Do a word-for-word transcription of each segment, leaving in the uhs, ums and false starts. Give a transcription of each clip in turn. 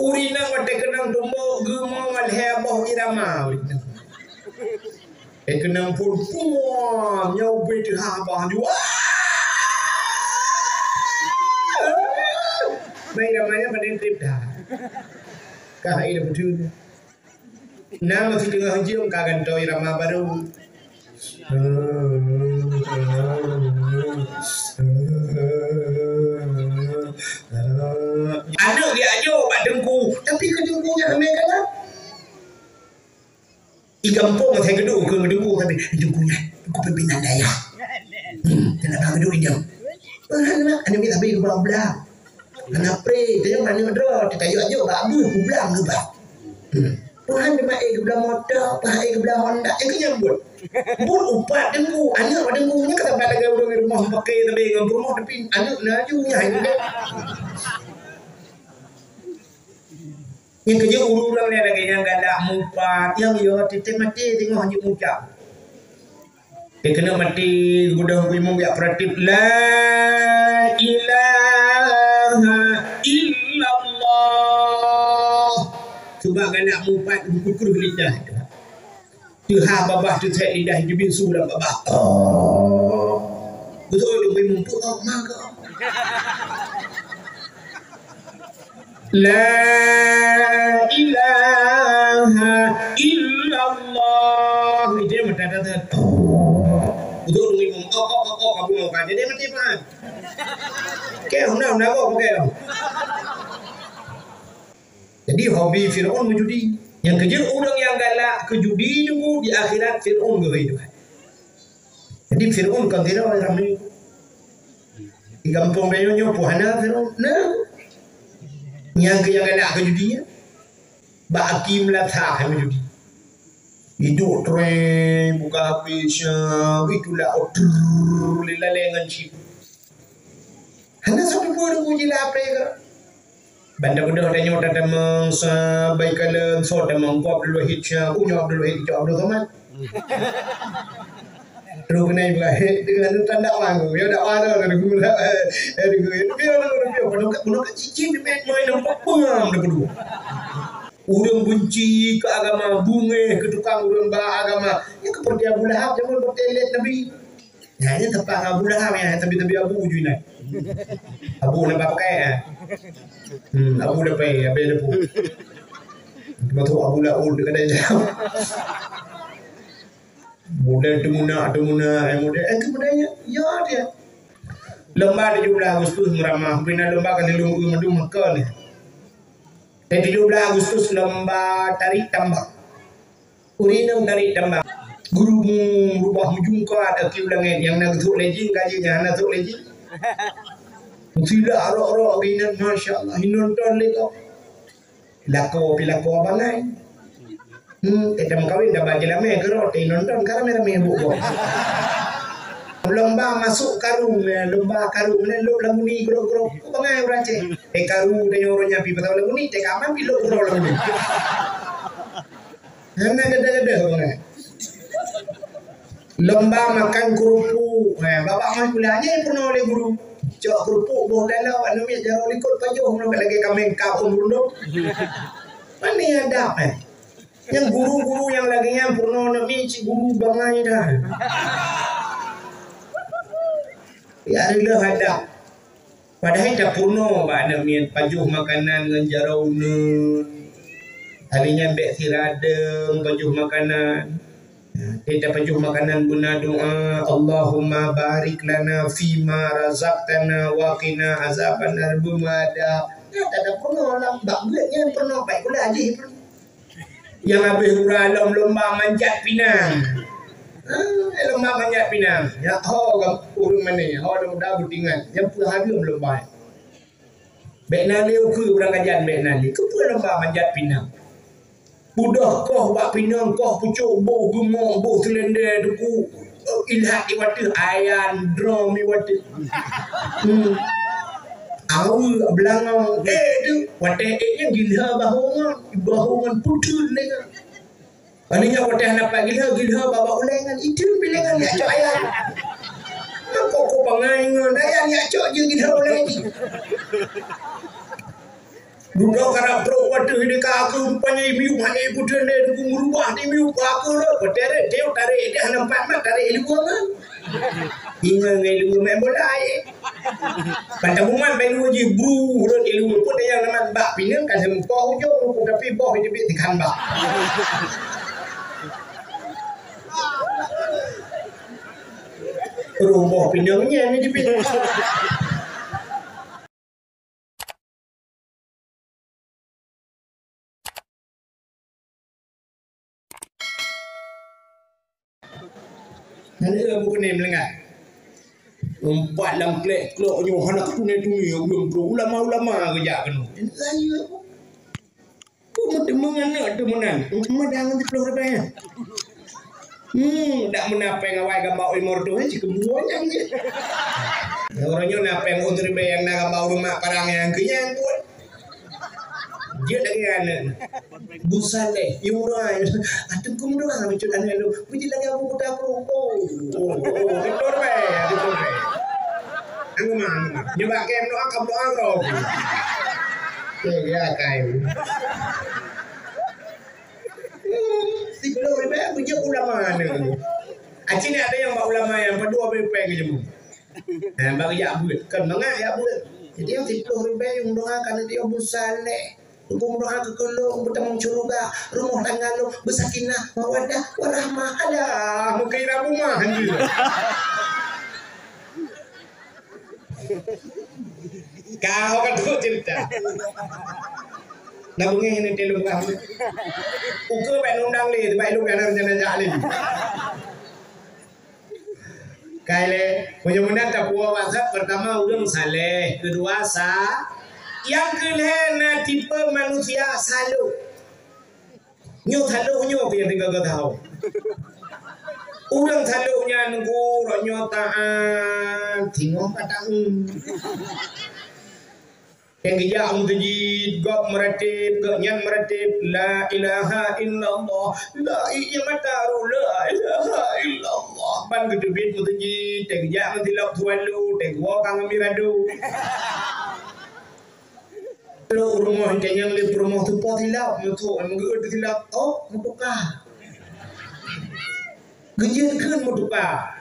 Ureueng inong watèe keunong tumbok geumoe lhèe boh irama. Eh, keunong phôn puang, nyoe ubé teuhah bah nyoe. Bah irama nyan padahai trép that. Ka hai dah beutôi. Na masih teungoh jeuem ka gantoe irama barô. Aneuk geujak jok bak teungku, tapi keu teungku nyan ramé galak. I gampông asai geuduek keu teungku, tapi teungku nyan, teungku pimpinan dayah. Hmm, kenapa geuduek idong? Peue hana, aneuk miet sabe geublang-blang. Hana pré, tayue aneuk droe, tayue jok bak abeuh, geublang geubah. Hmm. Peue hana, teuma ék geublang moto, peue hana ék geublang Honda, nyang keu nyan buet. Buet upat teungku, aneuk teungku nyan ka saban lagèe ureueng rumoh paké sabe ngon peurumoh, tapi aneuk na aju nyan. Nyang keujeuet ureueng-ureueng lagèe nyan galak mupat, nyang yo teuntèe maté teungoh jeuet mucak. Keuneuk maté, geubeudôh Teungku Imum jak peuratif, "La ilaha illallah." Sabab galak mupat geupeukruh lidah. Teuhah babah teusèt lidah, jibinsu lam babah. Oh. Beutôi Teungku Imum, peue oh mangga. La ilaha illallah. Ide mata kata. Beutôi Teungku Imum. Oh, oh, oh, oh, kabu mau kan. Jadi mati pan. Oke, huna, huna, oke. Jadi, hobi Fir'aun meujudi. Nyang keujeuet ureueng nyang galak keu judi nunggu di akhirat Fir'aun geuhôi Tuhan. Jadi, Fir'aun kon sidroe ramé. Di gampông tanyoe nyoe peue hana Fir'aun? Na. Nyang keu nyang galak keu judi nyan. Bak aki meulasah meujudi. Iduek treng, buka H P sya, itulak otrrr, lé lalé ngon chip. Hana sapeue-peue Teungku jilapée keu. Ban tabeudôh tanyoe tatamong sa bai kalon soe tamong, ku Abdul Wahid sya, ku nyoe Abdul Wahid, icok Abdul Somad. Terus keunan Ibrahim, dengan tanda wangu, ya dak wada Teungku. Eh, Teungku, tapi orang orang dia, bunoe ka, bunoe ka cicing di mat mai nampak pengam dah kedua. Ureueng beunci keu agama, beungéh keu tukang ureueng ba agama. Nyan keupeurti Abu Lahab jameun bak telet Nabi. Nyan, nyan teupah Abu Lahab nyan, tabi-tabi Abu ju inan. Abu na bak pakai, eh. Hmm, Abu dapé, Abu dapé. Termasuk Abu Laul dekat dalam. Model teumeunak, teumeunak, eh, model, eh, keumudian, ya, ya dia. Lomba tujoh belas Agustus meuramah, bina lomba ka lheueh mandum meukeue ni. Di tujoh belas Agustus lomba tarik tambang. Ureueng inong tarik tambang. Guru meurubah meujungkat aki u langét nyang na geusok lé jin, ka jeuet nyang hana sok lé jin. Meusilak rok-rok geuh inan, masya Allah, inonton lé gob. Lakoe pih lakoe bangai. Hmm, eh, tameukawen dah bak jeulamé keurok, teuinonton ka ramé-ramé buet gob. Lomba masôk karu, eh, lomba karu, meunan lôb lagu ni keurok-keurok. Ku bangai ureueng Aceh. Eh, karu tanyoe ureueng nyan pih pasal lagu ni, teuka man pih lôb keurok lagu ni. Hana gadoh-gadoh bangai. Lomba makan keurupuk. Eh, babah mai kuliah nyan peurunoe lé guru. Cok keurupuk boh dalam, aneuk miet jaroe likot pajoh, meunan lagèe kaméng kap ôn rundok. Pane adab, eh. Nyang guru-guru nyang lagèe nyan peurunoe aneuk miet cit guru bangai dah. Ya, reuloh adab. Padahai tapeurunoe bak aneuk miet pajoh makanan ngon jaroe uneun. Hari nyan bèk siradeueng pajoh makanan. Teuka pajoh makanan beuna doa, "Allahumma barik lana fima razaqtana wa qina azabannar." Beumada. Nyan tapeurunoe lam bak buet nyan peurunoe, baik pula jih peurunoe. Nyang habéh uroe lom lomba manjat pinang. Ah, lomba manjat pinang. Nyan ho ureueng mané, ho muda beutingan. Nyang peue hareuem lomba. Bèk na lé ukeue ureueng kajan, bèk na lé. Keupeue lomba manjat pinang? Pudôh koh bak pinang, koh pucôk boh geumok, boh seulendé teungku. Ilhat iwat teuh, ayan drom iwat teuh. Hmm. Aweuk beulangong. Eh, tu, watèe ék nyan gilha bahô ngon, bahô ngon puteuet lé nyan. Aneuk nyan watèe hana pat gilha, gilha babah ulèe nyan, iteun biléngan jak cok ayah. Mangko ko bangai ngon ayah jak cok jeuet gilha ulèe jih. Dudoe karab trok watèe di kaki rupanya miyup hana ikutan deh dukung berubah di miyup kaki rot. Watèe rot, dia tarik dia hana empat mat, tarik ilmu apa? Ingat ngai ilmu main bola, eh. Pada umat baru ji bru rot ilmu pun ada yang nama bak pinang kan sempoh ujung, tapi boh di bit ikan bak. Rumoh pinang nyan ni jipit. Hana buku ni meulengah. Umpat lam klek-klok nyoe hana keutuni-tuni ulama-ulama geujak keunoe. Ini saya. Peue meuteumé aneuk teuh meunan, meuteumé dang siploh ribèe. Hmm, dak meunan péng awai gamba u limong reutôh, eh, cit keubuôn nyang jih. Uroe nyoe na péng u ribèe nyang na gamba u rumoh parang nyang keu nyang buet. Jeuet lagèe aneuk. Bu Saleh, yue uroe. Ateueh keu meudoa, lucut aneuk lôn. Beuji lagèe Abu Kuta Pro. Oh, oh, oh, beutôi bae, beutôi bae. Anggema, anggema. Nyoe bak kem doa, ka doa kau. Oke, ya, kai. Siploh ribèe beujeuet ulama ni. Aci ni ada yang bak ulama yang padua ribèe péng jemu. Nah, bak jak buet. Kan mangat jak buet. Jadi yang siploh ribèe yang doa kan dia busaleh. Hukum doa keukeulong beutamong syuruga, rumoh tangga lôn beusakinah, mawaddah, warahmah. Alah, mungkin Rabu mah anjing. Kau kan tu cerita. Nah, bunyi ini telu bukan. Ukur baik undang lé, baik lu kan rencana jak lé. Kai lé, meunyoe meunan tapuwoe WhatsApp, pertama ureueng saleh, keudua sa-, nyang keulhèe na tipe manusia salôh. Nyoe salôh nyoe nyang tiga-tiga tahun. Ureueng salôh nyan gurok nyoe taat, singoh ka taat. Nyang geujak u meuseujid, gob meuratéb, gobnyan meuratéb, "La ilaha illallah." La i-, nyang mata ru, "La ilaha illallah." Ban geuteubiet meuseujid, teugeujak ngon silop swallow, teugoe ka ngon mirado. Trok u rumoh, tanyong lé peurumoh, "Soe po silop?" Meutrok, meugeue silop, "Oh, meutuka." Geujeuet kheun meutuka.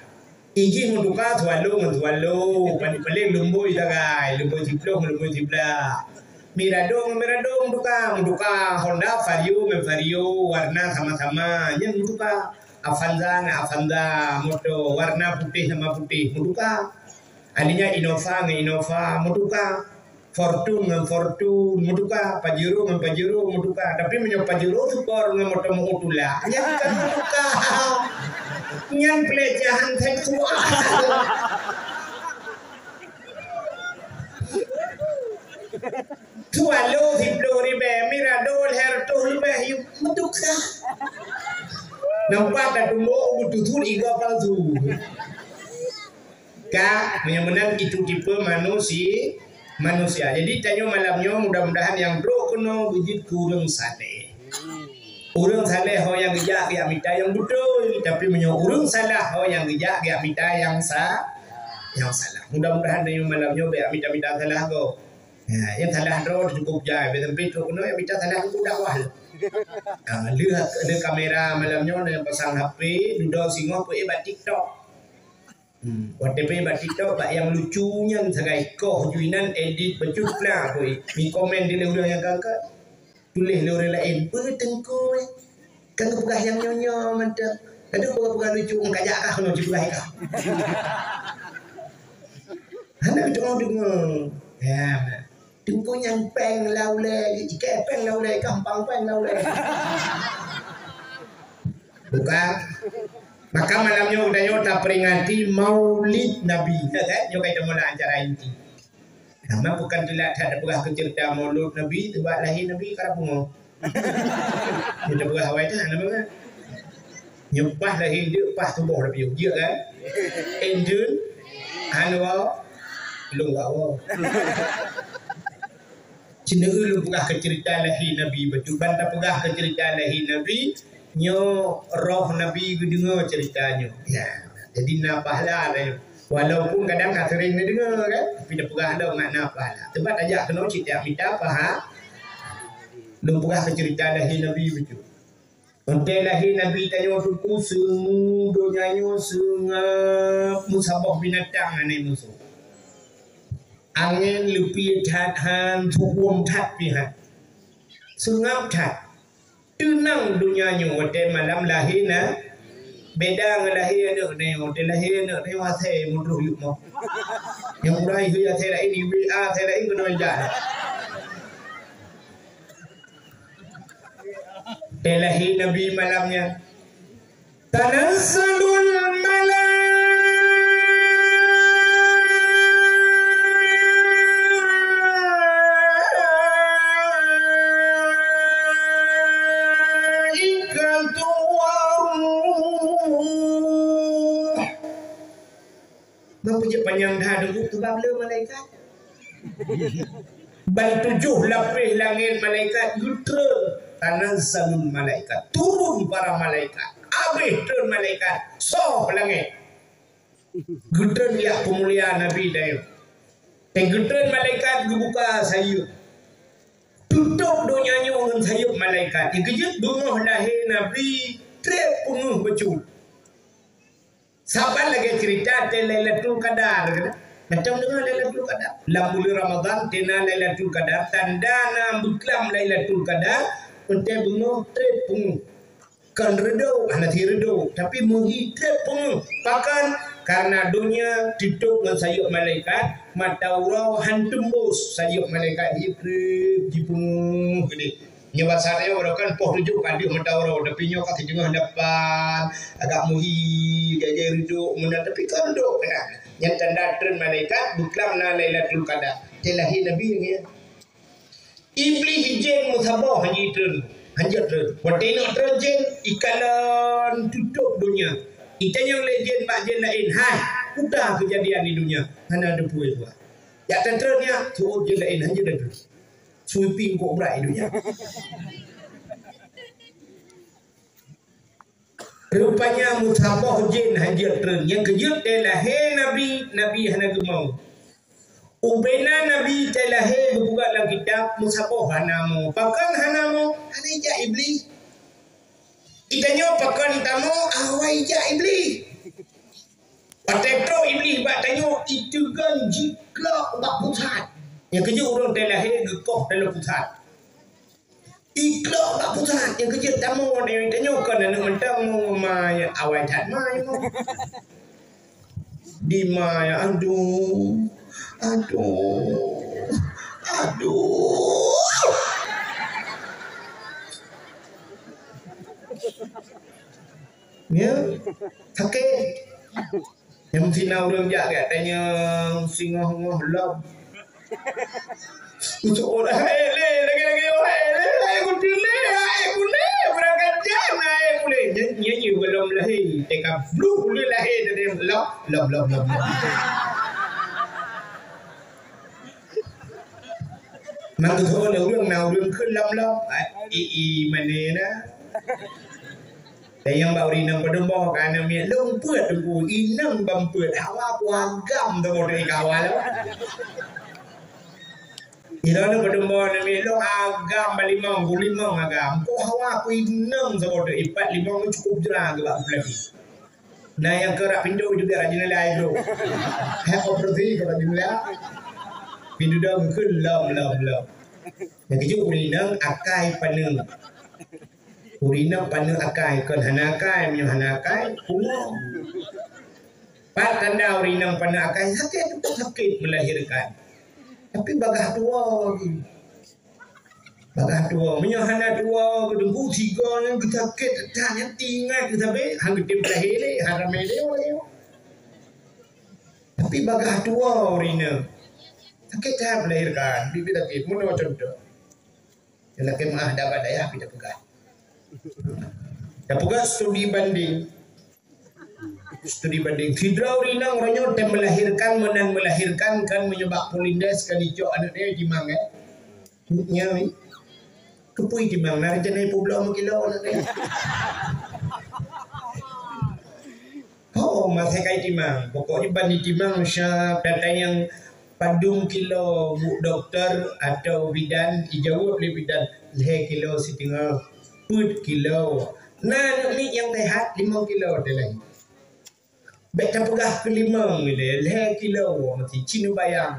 Ijih meutuka swallow ngon swallow, paléng-paléng lumbôi sagai, lumbôi siploh ngon lumbôi siblah. Mirado ngon mirado meutuka, meutuka Honda Vario ngon Vario, warna sama-sama, nyan meutuka. Avanza ngon Avanza, moto, warna putéh sama putéh, meutuka. Akhirnya Innova ngon Innova, meutuka. Fortuner ngon Fortuner meutuka, Pajero ngon Pajero meutuka. Tapi meunyoe Pajero Sport ngon moto meu tulak, nyan bukan meutuka. Nyan pelecehan seksual. Swallow siploh ribèe, mirado lhèe reutôh leubeh, yue meutuka. Nampak dak tumbok butuh thur iga palsu. Ka, meunyoe meunan itu tipe manusi-, manusia. Jadi, tanyoe malam nyoe mudah-mudahan nyang trok keunoe beujeuet keu ureueng saleh. Ureueng saleh ho nyang geujak geujak mita nyang beutôi, tapi meunyoe ureueng salah ho nyang geujak geujak mita nyang sa-, nyang salah. Mudah-mudahan tanyoe malam nyoe bèk mita-mita salah gob. Ya, nyang salah droe cukup jai, bèk sampai trok keunoe mita salah untuk dakwah lom. Ah, lheueh ada kamera malam nyoe, pasang H P, dudoe singoh peuék bak TikTok. Hmm, watèe pih bak TikTok, bak nyang lucu nyan sagai koh ju inan edit bacut pla pih. Mi komen di lé ureueng nyang ka angkat. Tuléh lé ureueng laén, "Peue teungku, eh? Kan geupeugah nyang nyoe-nyoe mantong. Aduh, peugah-peugah lucu, ka jak kah keunoe jipeugah kah." Hana geudeungoe-deungoe. Ya, teungku nyan péng lau lé, ikée péng lau lé, gampang péng lau lé. Bukan. Maka malam nyoe geutanyoe taperingati Maulid Nabi, ya kan? Nyoe ka teumula acara inti. Nama bukan teulat that tapeugah keu cerita Maulid Nabi, sebab lahé Nabi karab pungo. Nyoe tapeugah awai that nama kan? Nyoe paih lahé jeuet, paih tuboh Nabi jeuet kan? Enjeun hana wa lung wa. Cina ulôn peugah keu cerita lahé Nabi, beutôi ban tapeugah keu cerita lahé Nabi, nyoe roh Nabi geudeungoe cerita nyoe. Ya, jadi na pahala lé. Walaupun kadang ka sering neudeungoe kan, tapi tapeugah lom ngat na pahala. Sebab tajak keunoe cit jak mita paha-, Lôn peugah keu ceurita lahé Nabi bacut. Watèe lahé Nabi tanyoe Teungku, seungue donya nyoe seungab meusaboh binatang hana musoh. Angén leupie that han, suhueng that pih han. Seungab that. Teunang donya nyoe watèe malam lahé na, beda ngon lahé aneuk nyoe. Watèe lahé aneuk nyoe asèe meudroh yup moh. Nyang urai hui asèe laén, iwe asèe laén keunoe jak. Watèe lahé Nabi malam nyan, tanazzalul malaikatu waruh. Bang peujeuet panyang that Teungku, sabab le malaikat. Ban tujoh lapéh langét malaikat geutreun, tanazzalul malaikat, turun para malaikat, abéh treun malaikat, soh langét. Geutreun jak peumulia Nabi tanyoe. Watèe geutreun malaikat geubuka sayeuep. Tutôp donya nyoe ngon sayeuep malaikat. Nyang keujeuet beungoh lahé Nabi trép peungeuh bacut. Saban lagèe ceurita watèe Lailatul Qadar, kan? Mantong deungö Lailatul Qadar. Lam buleuen Ramadhan watèe na Lailatul Qadar, tanda na beuklam Lailatul Qadar, watèe beungoh trép peungeuh. Kon reudôk, hana sireudoh, tapi meuhi trép peungeuh. Pakon? Karena donya tutôp ngon sayeuep malaikat, mata uroe han teumbôh sayeuep malaikat, jitrép jipeungeuh keudéh. Nyoe basa nyoe baroe kan poh tujoh ka deuh mata uroe, tapi nyoe ka sijeungoh lapan, agak meuhi, jai-jai reudôk meunan, tapi ka reudôk keunan. Nyan tanda treun malaikat, beuklam na Lailatul Qadar. Watèe lahé Nabi nyan. Iblih jén meusaboh han jeuet treun, han jeuet treun. Watèe neuk treun jén, ikalon tutôp donya. Itanyong lé jén bak jén laén, "Hai, peue keujadian di donya?" "Hana teupeue, Tuhan." Jak tatreun nyan, seuôt jén laén, han jeuet tatreun. Sweeping kok brat i donya. Rupanya meusaboh jén han jeuet treun. Nyang keujeuet watèe lahé Nabi, Nabi hana geumong. Ubena Nabi watèe lahé geupeugah lam kitab, meusaboh hana mo. Pakon hana mo? Hana ijak Iblih. Itanyoe pakon tamo, awai ijak Iblih. Watèe trok Iblih bak tanyoe, iteugon jiklok bak pusat. Nyang keujeuet ureueng watèe lahé geukoh dalam pusat. Iklok bak pusat, nyang keujeuet tamo, tanyoe kon aneuk mantong, mo ma, awai that ma nyoe. Di ma, aduh, aduh, aduh. Ya, sakét. Nyang sina ureueng jak geutanyoe singoh-ngoh lom. Ucok orang hai lé, lagi-lagi orang hai lé, hai kutu lé, hai kuné, berangkat jan, hai kuné. Nyan, nyan, nyan, belum lahé, teka blue, belum lahé, tadi lom, lom, lom, lom, lom. Mangkeusoe lé ureueng na ureueng kheun lom-lom. Ai, i, i, mané na. Dan nyang bak ureueng inong padum boh ka aneuk miet lôn peuet teungku, inong ban peuet. Hawa ku agam teungoh teuka hawa lôn. Ilôn padum boh aneuk miet lôn agam ban limong, ku limong agam. Ku hawa ku inong saboh teuh, ipat limong cukup jra keu bak peulaki. Na nyang keurak pintoe jeuet rajin lé ai droe. Hai operasi keurak jeuet lé. Pintoe dong kheun lom, lom, lom. Nyang keujeuet ureueng inong akai paneuk. Ureueng inong paneuk akai, kon hana akai, meunyoe hana akai, pungo. Pat tanda ureueng inong paneuk akai, sakét, sakét melahirkan. Tapi bagaih tuwoe. Bagaih tuwoe, meunyoe hana tuwoe, geudeubu sigoe nyan geusakét that nyan, teuingat geuh sabe, han geutem lahé lé, haram lé, lé. Tapi bagaih tuwoe ureueng inong. Sakét that melahirkan, biet-biet sakét, meunoe contoh. Nyang lakée meu'ah dapat dayah pih tapeugah. Tapeugah studi banding. Studi banding. Sidroe ureueng inong uroe nyoe tem melahirkan, meunan melahirkan kan meunyoe bak Polindes kan icok aneuk dia timang, eh. Nyan, eh. Keupeue timang, na rencana ipubloe meukilo aneuk dia. Oh, masa kai timang. Pokoknya ban itimang siap datang nyang padum kilo bu doktor atau bidan, ijaweueb lé bidan. lhèe kilo siteungoh, peuet kilo. Na aneuk miet nyang sehat, limong kilo teuh lahé. Bèk tapeugah keu limong ilèe, lhèe kilo meuti, cit neubayang.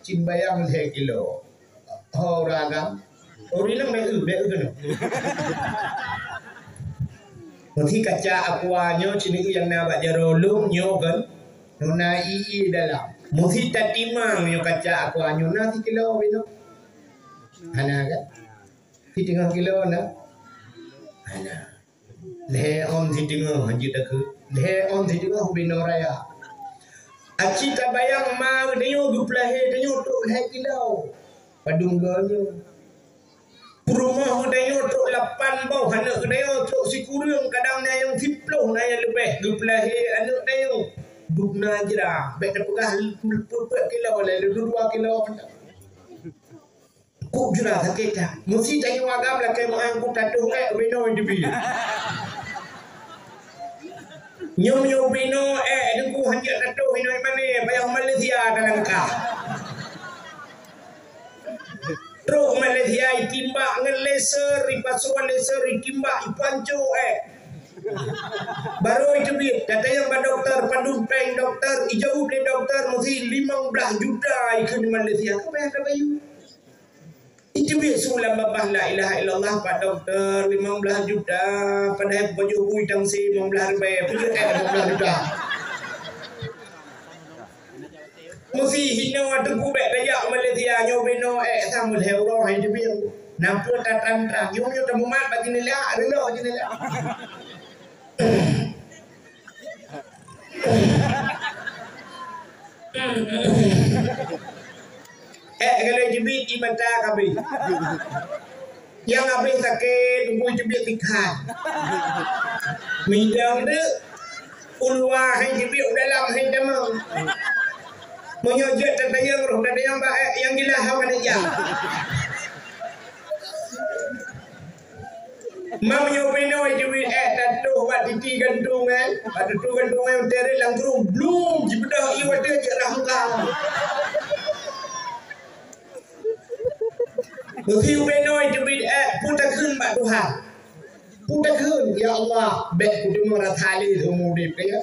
Cit neubayang lhèe kilo. Ho ureueng agam. Ureueng inong bèk eu, bèk eu keunoe. Meuti kaca aqua nyoe cit neueu nyang na bak jaroe lôn nyoe kan. Nyoe na ie-ie dalam. Meuti tatimang nyoe kaca aqua nyoe na sikilo binoe. Hana kan? Siteungoh kilo na? Hana. Lhèe ôn siteungoh, hanjeuet takheun. Lhèe ôn siteungoh ubé noe raya. Aci tabayang ma geutanyoe geupeulahé tanyoe trok lhèe kilo. Padum goe nyoe. Peurumoh geutanyoe trok lapan boh, aneuk geutanyoe trok sikureueng, kadang na nyang siploh, na nyang leubeh geupeulahé aneuk geutanyoe. Dum na jra, bèk tapeugah peuet kilo lé, dua kilo. Kok jra sakét that. Meusi tanyoe agam lakèe meu'ah ku tatoh èk ubé noe teubiet. Nyoe-nyoe ubé noe èk, Teungku, hanjeuet tatoh inoe mané, payah Malaysia talangkah. Trok Malaysia itimbak ngon laser, ipasoe laser, itimbak, ipancok èk. Barô iteubiet, tatanyong bak dokto, padum pèng dokto, ijaweueb lé dokto, meusi limong blaih juta ikheun di Malaysia. Ka payah tabayeue. Iteubiet su lam babah la ilaha illallah bak dokto limong blaih juta, padahai pajoh bui tangsi limong blaih ribèe, peujeuet èk limong blaih juta. Meusi hinoe Teungku bèk tajak Malaysia nyoe binoe èk sama lhèe uroe hai teubiet. Na peue tatran-tran, nyoe-nyoe tamumat bak jeuneula, reuloh jeuneula. Èk galai jeubiet di mata kabeh. Nyang habéh sakét, Teungku jeubiet tikhan. Midang deuk, u luwa hai jeubiet, u dalam hai tamong. Meunyoe jeuet tatanyong roh, tatanyong bak èk nyang jeulaih hana jak. Meunyoe binoe jeuet èk tatoh bak titi gantung, eh, bak titi gantung, eh, teret lam krueng, blum, jibeudôh ié watèe jeuet rhah muka. Meusi binoe jeuet èk, peue takheun bak Tuhan? Peue takheun, "Ya Allah, bèk kudeungoe rasa lé seumeu udép," ya.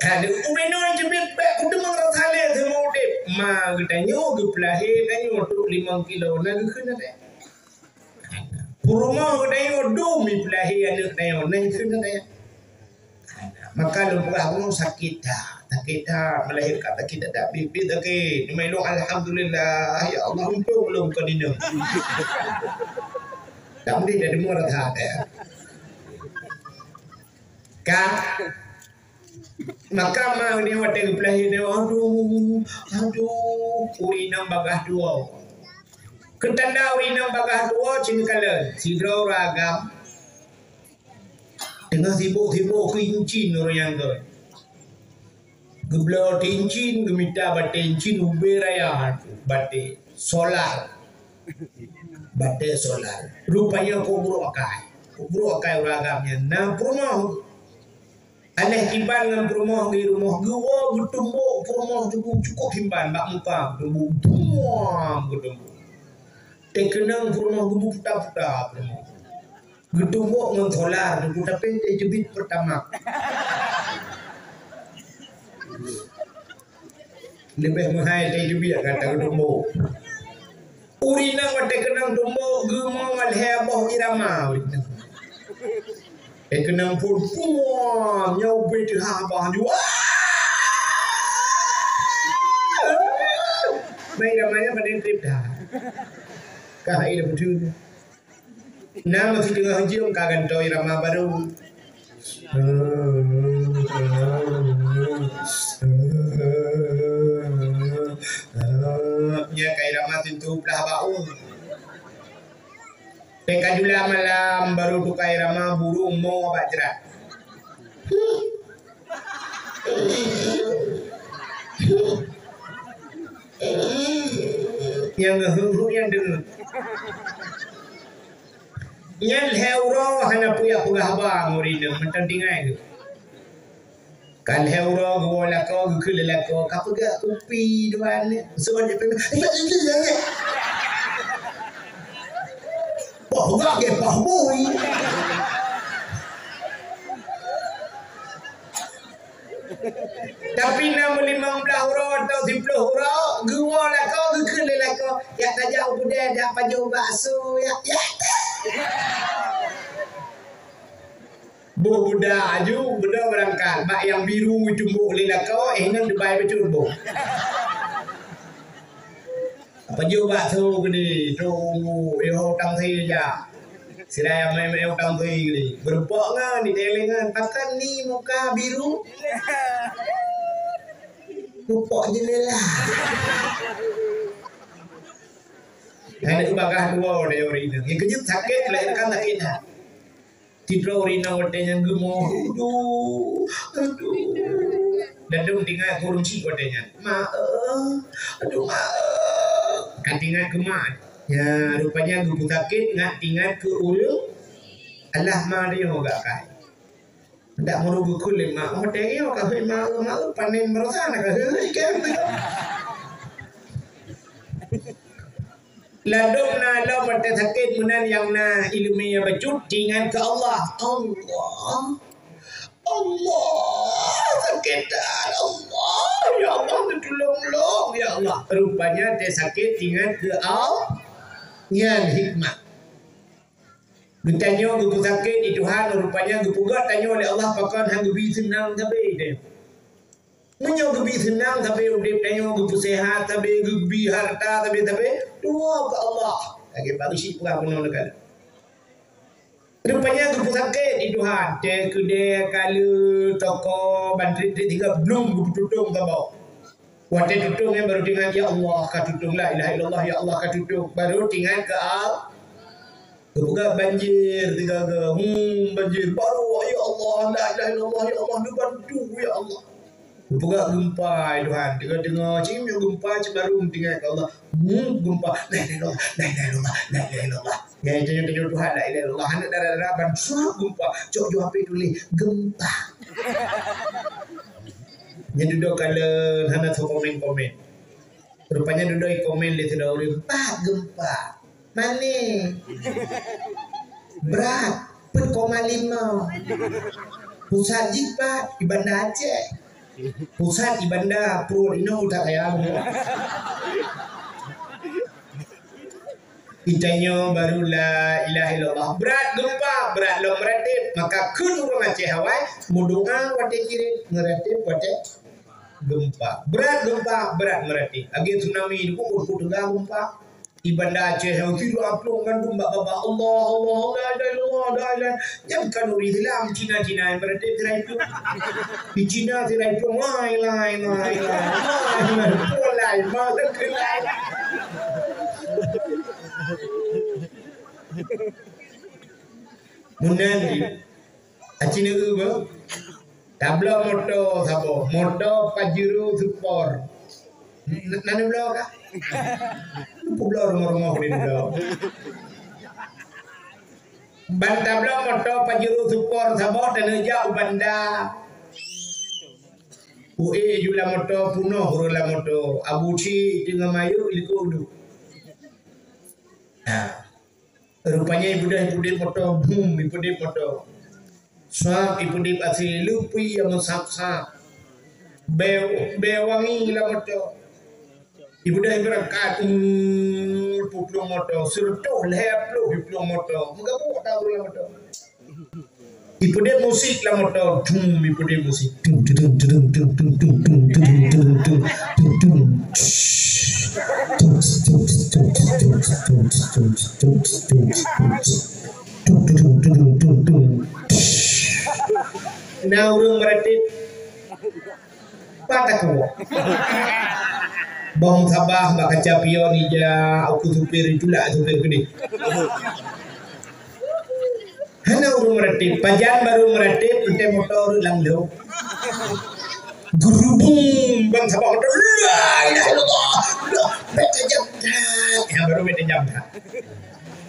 Ka lheueh binoe jeuet bèk kudeungoe rasa lé seumeu udép. Ma geutanyoe geupeulahé tanyoe trok limong kilo, na geukheun até. Peurumoh geutanyoe dum ipeulahé aneuk tanyoe, na geukheun até. Maka lôn peugah bunoe sakét that, sakét that, meulahé ka sakét that, biet-biet sakét. Cuma ilôn alhamdulillah, ya Allah, untông lôn kon inong. Tak meusti dah deungoe rasa até. Ka. Maka ma geutanyoe watèe geupeulahé nyoe, aduh, aduh, ureueng inong bagaih tuwoe. Keu tanda ureueng inong bagaih tuwoe, cit neukalon, sidroe ureueng agam teungoh sibôk-sibôk keu incin ureueng nyan kon. Geubloe teuh incin, geumita batèe incin, ubé raya batèe solar. Batèe solar. Rupajih kok brôk akai. Kok brôk akai ureueng agam nyan. Na peurumoh. Anéh kiban ngon peurumoh di rumoh geuwoe geutumbok peurumoh teungku cukôp simban bak muka geutumbok, buam geutumbok. Teukeunong peurumoh geumeuputa-puta peurumoh. Geutumbok ngon solar teungku tapi teujeubit Pertamax. Leubeh meuhai teujeubit gata geutumbok. Ureueng inong watèe keunong tumbok geumo lhèe boh irama. Watèe keunong phôn puang nyoe ubé teuhah bah nyoe. Mai irama nyan padahai trép that. Ka hai dah beutôi. Na meusidroe jeuem ka gantoe irama barô. Nyan ka irama sintu blah bak u. Teuka jula malam barô tuka irama burông mo bak jrat. Nyang ngeuheuh nyang deungoe. Nyan lhèe uroe hana peue jak peugah haba ngon ureueng inong, mantong tinggai geuh. Ka lhèe uroe geuwoe lakoe, geukheun lé lakoe, ka peugah kupi dua nyoe. Seuôt jipeugah, "Ingat gigi nyan nyoe." Allah geupoh bui. Tapi na meulimong blaih uroe atau siplôh uroe, geuwoe lakoe, geukheun lé lakoe, "Jak tajak u keudè, jak pajoh bakso, jak, jak." Boh budak aju, budak beurangkat, bak nyang biru cumbok lé lakoe, eh, nyan dibai bacut boh. Pajoh bakso keudéh, tu, eh, utang sie jak. Sira nyang mè-mè utang sie keudéh. Beureumpok ngon, di Thailand ngon. Pakon ni muka biru? Pupok jendela. Hai, nak bagah dua, dia orang ini. Yang kejut sakit, melahirkan sakit, ha. Sidroe ureueng inong watèe nyan geumoe, "Aduh, aduh." Ladôm teuingat keu ureueng chik watèe nyan, "Ma, eh, aduh, ma, eh." Ka teuingat keu ma. Ya, rupanya geupeusakét ngat teuingat keu ureueng. Alah ma, dia nyoe gak kai. Ndak meureuh geukheun lé ma. Watèe nyoe ka hôi ma, eh, ma, eh, panen baroesa na ka hôi, kan? Ladôm na lom watèe sakét meunan nyang na ileumèe bacut, teuingat keu Allah. Allah. Allah, sakét that. Allah, ya Allah, neutulông lôn, ya Allah. Rupanya watèe sakét teuingat keu Allah. Nyan hikmah. Geutanyoe geupeusakét di Tuhan, rupanya geupeugah tanyoe lé Allah pakon han geubi seunang sabe teuh. Meunyoe geubi seunang sabe udép tanyoe, geupeusehat sabe, geubi hareuta sabe-sabe, tuwoe keu Allah. Lagèe Pak Geuchik peugah bunoe neukalon. Rupanya geupeusakét di Tuhan, teuh keudè, kaleue, toko, ban trép-trép tiga blum geupeututông saboh. Watèe tutông nyan baru teuingat, "Ya Allah," ka tutông, "La ilaha illallah, ya Allah," ka tutông, baru teuingat keu Allah. Geupeugah banjir, tiga-tiga, hmm, banjir, baru, "Ya Allah, la ilaha illallah, ya Allah, neubantu, ya Allah." Geupeugah gempa, "Ya Tuhan," tiga-tiga, cit meunyoe gempa, cit baru teuingat keu Allah. Hmm, gempa, "La ilaha illallah, la ilaha illallah, la ilaha illallah." Nyan tanyoe, tanyoe Tuhan, "La ilaha illallah." Aneuk dara-dara ban suah gempa, cok ju H P tuléh, "Gempa." Nyan dudoe kalon hana teukomen-komen. Rupanya dudoe komen lé sidroe ureueng, "Pat gempa?" "Mané?" "Brat, peuet koma lima." "Pusat jih pat?" "I Banda Aceh." "Pusat i Banda, pruet inoe utak ayam." Geutanyoe baru la ilaha illallah. Brat gempa, brat lom meuratéb. Maka kheun ureueng Aceh awai, meudoa watèe cirét, meuratéb watèe gempa. Brat gempa, brat meuratéb. Lagèe tsunami, dikubur ku teuga gempa. Di Banda Aceh nyang sidroe plueng mandum bak babah, "Allah, Allah, la ilaha illallah, la ilaha." Nyan khanuri Islam, Cina-Cina nyang meuratéb sira plueng. Di Cina sira plueng, "Lai, lai, lai, lai, lai, lai, lai, lai, lai." Meunan di Aci neueu beuh. Tabloe moto saboh, moto Pajero Sport. N-, na neubloe kah? Peubloe rumoh-rumoh di neubloe. Ban tabloe moto Pajero Sport saboh, taneuk jak u Banda. Uék ju lam moto, peunoh ureueng lam moto. Abu Cik teungoh mayuek likot duek. Ha. Rupanya ipeudeh, ipeudeh moto, bum, ipeudeh moto. Suab ipeudeh asèe, leupie nyang meusab-sab. Bèe, bèe wangi lam moto. Ipeudeh ibeurangkat, um, peuet ploh moto, seureutôh lhèe ploh ploh moto. Meugabuk tau lam moto. Ipeudeh musik lam moto, dum, ipeudeh musik. Tung, tung, tung. Tung, tung, tung. Na ureueng meuratéb. Pat takue. Bong sabah bak kaca pion ija, aku supir itulak supir keudeh. Hana ureueng meuratéb, pajan barô meuratéb, peunteng moto rhot lam lôn. Geurubung bang sabah moto, "La ilaha illallah." Bèk tajam that. Ya, barô bèk tajam that.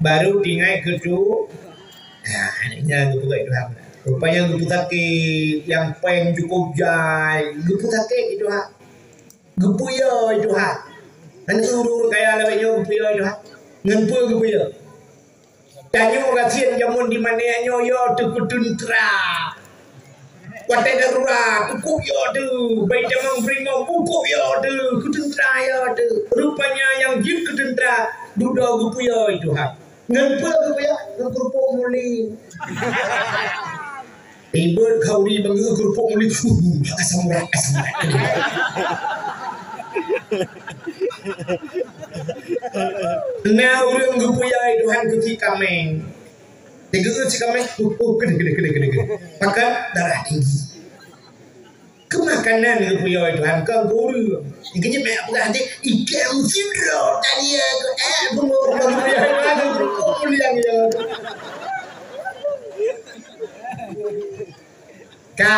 Barô teuingat keu tu. Ha, nyan geupeugah Tuhan. Rupanya geupeusakét, nyang péng cukup jai, geupeusakét Tuhan. Geupeuyô Tuhan. Hana ureueng kaya lagèe nyoe geupeuyô Tuhan. Ngon peue geupeuyô? Tanyoe gasien jameun di manéh nyoe yo teuh keu teuntra. Watèe darurat, kukuk yo teuh. Bai tamong brimop, kukuk yo teuh. Keu teuntra yo teuh. Rupanya nyang jeuet keu teuntra, dudoe geupeuyôi Tuhan. Ngon peue geupeuyôi? Ngon keurupuk muli. Ribot khauri bangai keurupuk muli. Asam urat, asam urat. Na ureueng geupeuyôi Tuhan keu cit kaméng. Digeuet cit kaméng, uh, uh, keudeh, keudeh, keudeh, keudeh, keudeh. Pakat darah tinggi. Keu makanan geupeuyôi Tuhan, kon keu ureueng. Nyang keuneuk peugah tadi, ikan sidroe tadi, eh, bungo, bungo, bungo, bungo, bungo, bungo, bungo. Ka,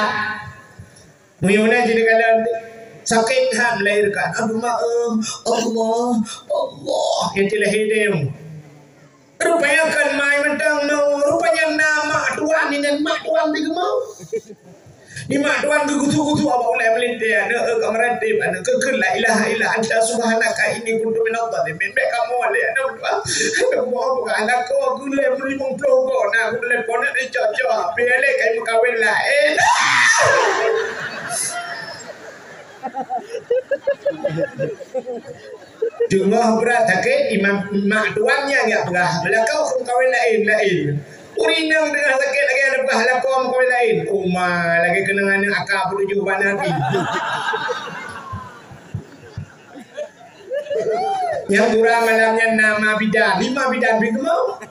meunyoe na jeuet kalon, sakét that melahirkan. Aduh, mak, eh, Allah, Allah, nyang teulahé deh. Rupanya kon mai mantong mau, rupanya na mak tuan, nyan mak tuan di geumau. Di mak tuan geugusu-gusu bak ulèe meulintèe, aneuk, eh, ka meuranteb, aneuk, keu, keu, la ilaha illa anta subhanaka inni kuntu minadh dhalimin. Bèk kamoe lé, aneuk, aneuk, buka lakoe gulèe limong ploh go, na gulèe ponet dicocok, pih lé kai meukawen laén. Teungoh brat sakét, imam, mak tuan nyan jak peugah, "Meulakau keu kawén laén, laén." Ureueng inong teungoh sakét lagèe nyan peugah, "Lakau kawén laén." Uma, lagèe keunong aneuk aka peutujoh bak Nabi. Nyang gura malam nyan na ma bidan, lima bidan pih geumau.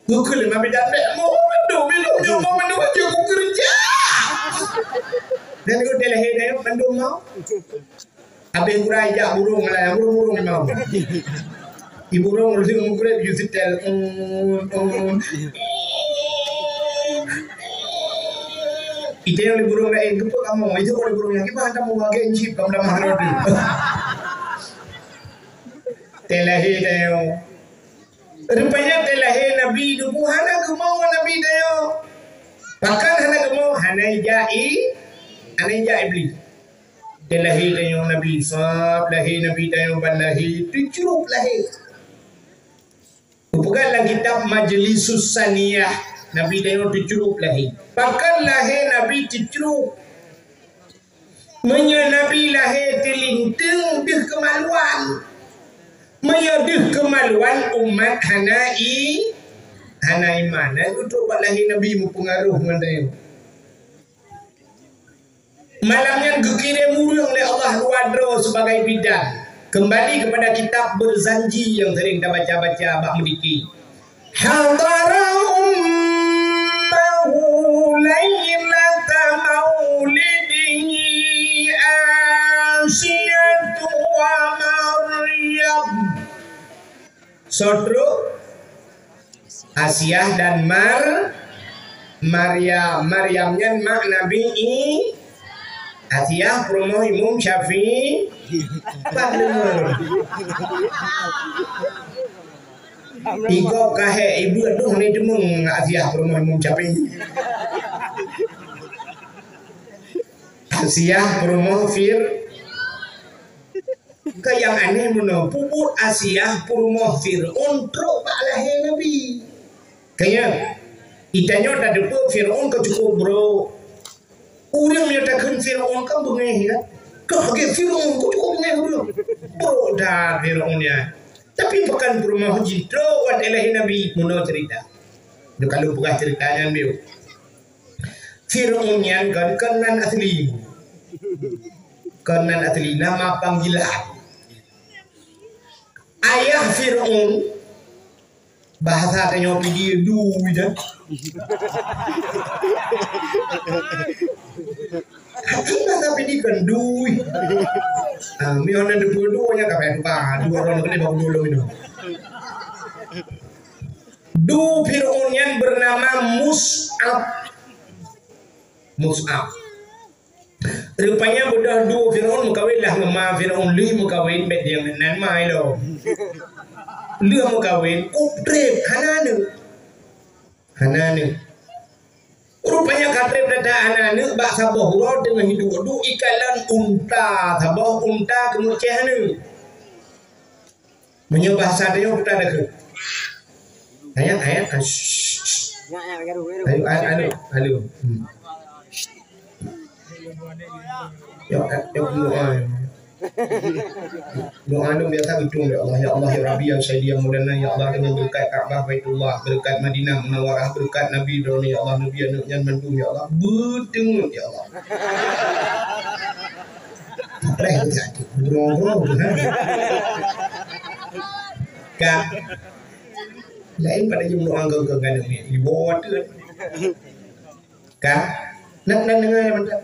Geukheun lé ma bidan, "Bèk mo mandum, minum nyoe mo mandum aja kukeureuja." Dan geuteuh lahé nyan mandum mau. Abéh gura ijak burông malam, burông-burông imam. Di burông ureueng mugreb ju seutèl. Ong, ong. Itanyong lé burông laén, "Keupeue kamoe?" Itu lé burông nyan, "Kiban kamoe lagèe jip, kamoe dah mahal." Teulahé tanyoe. Rupanya teulahé Nabi geupeu hana geumau Nabi tanyoe. Pakon hana geumau? Hana ijak i, hana ijak Iblih. Teulahé tanyoe Nabi, sab lahé Nabi tanyoe ban lahé teucrup lahé. Geupeugah lam kitab Majlisus Saniyah, Nabi tanyoe teucrup lahé. Pakon lahé Nabi teucrup? Meunyoe Nabi lahé teulinteung deuh keumaluan. Meunyoe deuh keumaluan, umat hana i, hana iman. Nah, itu bak lahé Nabi meupeungaruh ngon tanyoe. Malam nyan geukirém ureueng lé Allah luwa droe sibagai bidan. Keumbali keupada kitab Berzanji nyang sering tabaca-baca bak meudiki. Hadara ummahu lailata maulidihi Asiyatu wa Maryam. Soe trok? Asiah dan Mar-, Maryam. Maryam nyan mak Nabi I-, Asiah peurumoh Imam Syafi'i. Pat deungoe. Iko kahé ibu aduh ni deungoe Asiah peurumoh Imam Syafi'i. Asiah peurumoh Fir-, Ka nyang aneh meunoe, peubuet Asiah peurumoh Fir'aun trok bak lahé Nabi. Ka nyan, geutanyoe tateupeue Fir'aun ka cukup brok. Ureueng nyang takheun Fir'aun kan beungéh, kan? Ka lagèe Fir'aun ka cukup beungéh ureueng. Brok that Fir'aun nyan. Tapi pakon peurumoh jih trok watèe lahé Nabi, meunoe cerita. Neukalon peugah cerita nyan biôh. Fir'aun nyan kon, kon nan asli. Kon nan asli, nama panggilan. Ayah Fir'aun, bahasa tanyoe Pidie dui dah. Tapi bahasa Pidie kon dui. Ah, mi hana dua-dua nya ka payah tukar. Dua orang kena baru dulu minum. Du Fir'aun nyan bernama Mus'ab. Mus'ab. Rupanya beudôh du Fir'aun meukawen lah ngon ma Fir'aun, lheueh meukawen bèk nyang nan ma ilôn. Lheueh meukawen, kok trép hana aneuk. Hana aneuk. Rupanya ka trép that hana aneuk, bak saboh uroe teungoh hidup-hidup ikalon unta, saboh unta keumeucéh aneuk. Meunyoe bahasa tanyoe, peue takheun? Ayat, ayat. Ah, shh, shh, shh. Ayo, ayo, ayo, ayo. Hmm. Ya, ya, ya, ya. Doa lôn biasa geutueng, ya Allah, ya Allah, ya Rabbi, ya Sayyidi, ya Maulana, ya Allah, dengan berkat Ka'bah Baitullah, berkat Madinah Munawwarah, berkat Nabi droeneuh, ya Allah, Nabi aneuk nyan mandum, ya Allah, beuteungeut, ya Allah. Preh, ya, bro, bro, ha? Ka. Lain pada jeuem doa keu, keu, keu, ibu tu. Ka. Nak, nak dengar yang mana?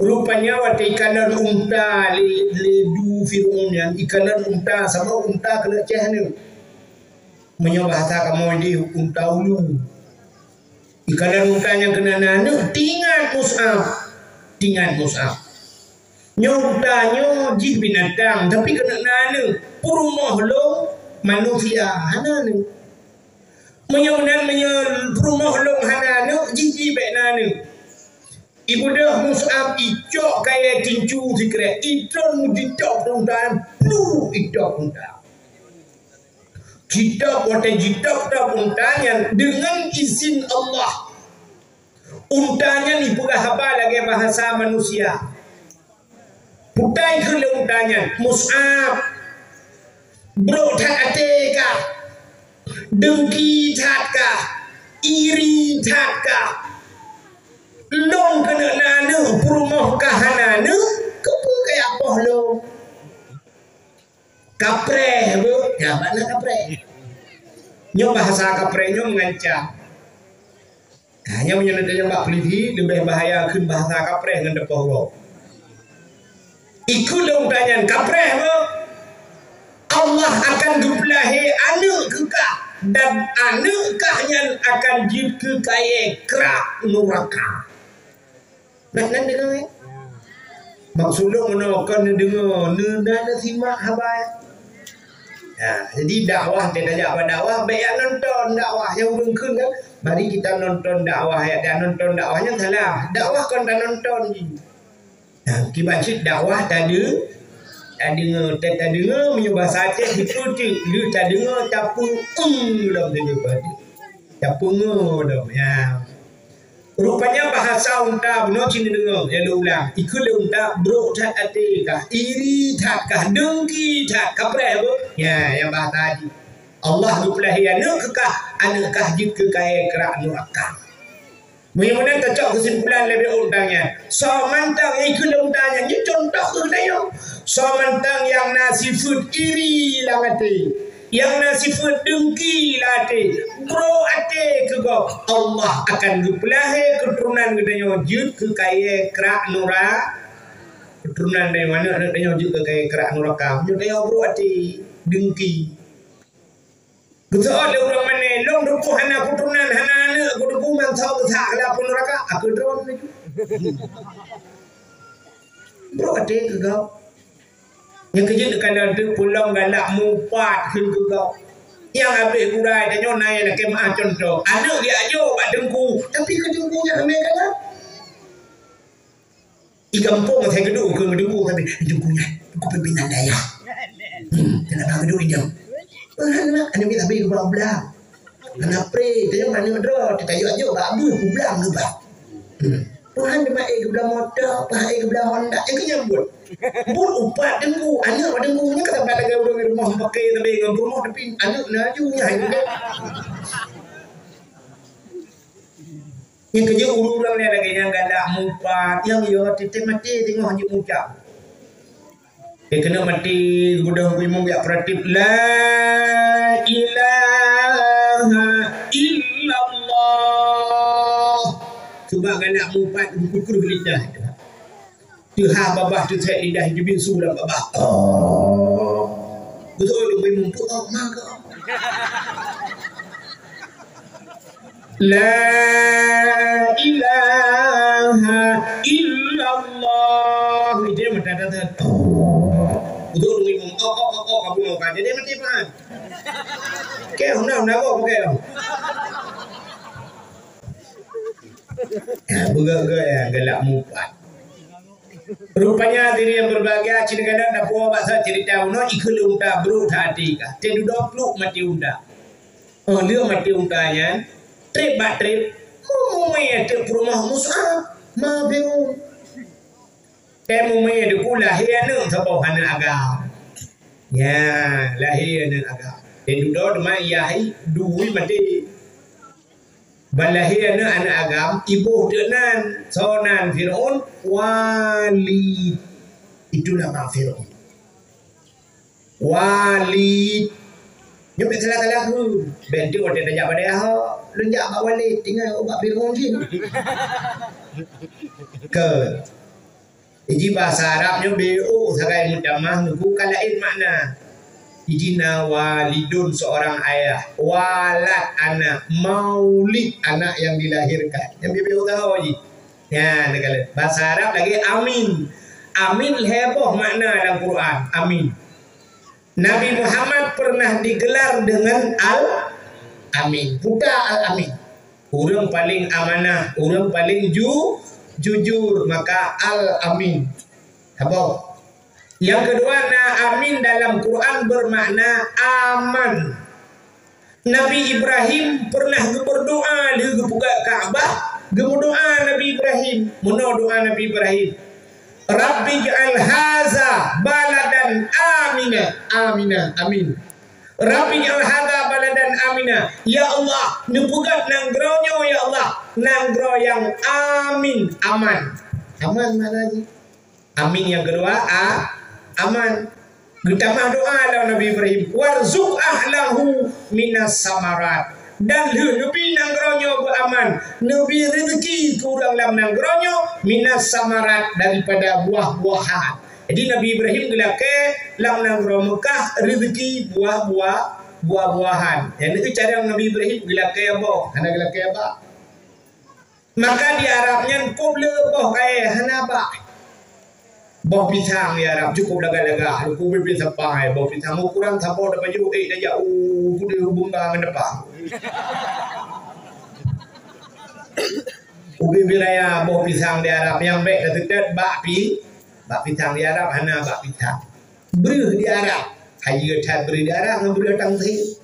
Rupanya watèe ikalon unta lé, lé du Fir'aun nyan, ikalon unta, saboh unta keuneuk céh nyan. Meunyoe bahasa kamoe jih unta ulu. Ikalon unta nyang keuneuk na aneuk, teuingat Mus'ab. Teuingat Mus'ab. Nyoe unta nyoe jih binatang, tapi keuneuk na aneuk. Peurumoh lôn manusia, hana aneuk. Meunyoe meunan, meunyoe peurumoh lôn hana aneuk, jih, jih bèk na aneuk. Ibeudôh Mus'ab, icok kayèe tincu sikrek, itron jitôb unta nyan, pluh, itôb unta. Jitôb, watèe jitôb, tôb unta nyan deungon izin Allah. Unta nyan ipeugah haba lagèe bahasa manusia. Putai keu lé unta nyan, "Mus'ab, brok that até kah, deungki that kah, iri that kah? Lôn keuneuk na aneuk, peurumoh kah hana aneuk, keupeue kajak poh lôn?" Kapreh, Bu. Ya, makna kapreh. Nyoe bahasa kapreh nyoe mengancam. Nah, nyoe meunyoe neutanyong bak polisi, leubeh bahaya kheun bahasa kapreh ngon teupoh gob. Ikheun lé unta nyan, kapreh, Bu. Allah akan geupeulahé aneuk keu kah, dan aneuk kah nyan akan jeuet keu kayèe krak nuraka. Nah, nan deungoe, eh? Maksud lôn meunoe kon neudeungoe, neu-, na neusimak haba. Ya, jadi dakwah, teuka jak bak dakwah, bèk jak nonton dakwah nyang ureueng kheun kan. Mari kita nonton dakwah, ya, dan nonton dakwah nyan salah. Dakwah kon tanonton jih. Nah, kiban cit dakwah tade-, tadeungoe, ta-, tadeungoe, meunyoe basa Aceh, beutôi cit, lheueh tadeungoe, tapeu-, eng lom teudeungoe. Tapeungoe lom, ya. Rupanya bahasa unta bunoe cit neudeungoe, ya lôn ulang. Ikheun lé unta, "Brok that até kah, iri that kah, deungki that, kapreh, Bu." Ya, nyang bahasa jih. Allah geupeulahé aneuk keu kah, aneuk kah jeuet keu kayèe krak nuraka. Meunyoe meunan tacok keusimpulan lé bak unta nyan. Soe mantong ikheun lé unta nyan, nyoe contoh keu geutanyoe. Soe mantong nyang na sifeuet iri lam até, nyang na sifeuet deungki lam até, brok até keu gob, Allah akan geupeulahé keuturonan geutanyoe jeuet keu kayèe krak nura-, keuturonan tanyoe, aneuk-aneuk tanyoe jeuet keu kayèe krak nuraka. Meunyoe tanyoe brok até, deungki. Geuseuôt lé ureueng mané, "Lôn Teungku hana keuturonan, hana aneuk, Teungku, man soe geusak lam apui nuraka?" Aku droe laju. Brok até keu gob. Nyang keujeuet neukalon teuk, peulom galak mupat kheun keu gob. Nyang habéh gura tanyoe na nyang lakèe meu'ah contoh. Aneuk geujak jok bak teungku, tapi keu teungku nyan ramé galak. I gampông asai geuduek keu geuduek tapi teungku nyan, teungku pimpinan dayah. Hmm, kenapa geuduek i jam? Peue hana, aneuk miet habéh geuba blang. Hana pré, tanyoe aneuk droe, teuka jok-jok bak abeuh, peublang geuba. Hmm. Peue han teuma ék geublang moto, peue han ék geublang Honda, nyang keu nyan buet. Buet upat teungku, aneuk bak teungku, nyan ka saban lagèe ureueng rumoh paké sabe ngon peurumoh, tapi aneuk na aju nyan. Nyang keujeuet ureueng-ureueng lagèe nyan galak mupat, nyang yo teuntèe maté teungoh jeuet mucak. Keuneuk maté, geubeudôh Teungku Imum jak peuratif, "La ilaha illallah." Sabab galak mupat, geupeukruh lidah. Teuhah babah, teusèk lidah, jibinsu lam babah. Oh. Beutôi, Teungku Imum, peue oh, ma keu oh. La ilaha illallah. Ide mata tata. Betul ni, oh, oh, oh, oh, kamu mau kan? Jadi mati pan. Oke, huna, huna, oke. Ya, beugak-gak ya, galak mupat. Rupanya hadirin yang berbahagia, cit neukalon tapuwoe bak soe cerita bunoe, ikheun lé unta brok that até ka. Teududoe pluk maté unta. Oh, lheueh maté unta nyan, trép bak trép, mumè teuk peurumoh Mus'ab, ma Fir'aun. Teuh mumè teuk lahé aneuk saboh, aneuk agam. Ya, lahé aneuk agam. Teududoe teuma yah i dui maté. Ban lahé aneuk, aneuk agam, iboh teuk nan, soe nan Fir'aun, Walid. Itu nama Fir'aun. Walid. Nyoe bèk salah-salah kheun. Bèk teuk watèe tajak bak Ahok, lôn jak bak Walid, tinggai bak Fir'aun jih. Keu. Jadi bahasa Arab nyoe B O sagai meutamah, nyoe ka laén makna. Jadi na walidun, seorang ayah, walad, anak, maulid, anak yang dilahirkan. Nyang B O tahu ji. Ya, neukalon. Bahasa Arab lagi amin. Amin lhèe boh makna dalam Quran. Amin. Nabi Muhammad pernah digelar dengan Al-Amin. Buta Al-Amin. Ureueng paling amanah, ureueng paling ju-, jujur, maka Al-Amin. Saboh. Yang kedua, na amin dalam Quran bermakna aman. Nabi Ibrahim pernah geuberdoa lheueh geupeugah Ka'bah, geumeudoa Nabi Ibrahim. Meunoe doa Nabi Ibrahim, "Rabbi ij'al haza baladan amina." Amina, amin. "Rabbi ij'al haza baladan amina." Ya Allah, neupeugöt nanggroe nyoe, ya Allah, nanggroe nyang amin, aman. Aman makna jih. Amin nyang keudua, a, aman. Geutamah doa lom Nabi Ibrahim, "Warzuq ahlahu minas samarat." Dan lheueh neubi nanggroe nyoe beuaman, neubi reuzeki keu ureueng lam nanggroe nyoe minas samarat, daripada buah-buahan. Jadi Nabi Ibrahim geulakèe lam nanggroe Meukah reuzeki buah-buah, buah-buahan. Nyang neu carông Nabi Ibrahim geulakèe boh, hana geulakèe bak. Maka di Arab nyan kôb le boh kayèe hana bak. Boh pisang di Arab cukup lagak-lagak, cukup ubé-ubé sapai, boh pisang ukuran saboh tapajoh, eh, tajak u pudeh u beungga ngon depan. Ubé-ubé raya boh pisang di Arab nyang bèk tateutet bak pi-, bak pisang di Arab hana bak pisang. Breuh di Arab, hayeue that breuh di Arab ngon breuh tangse.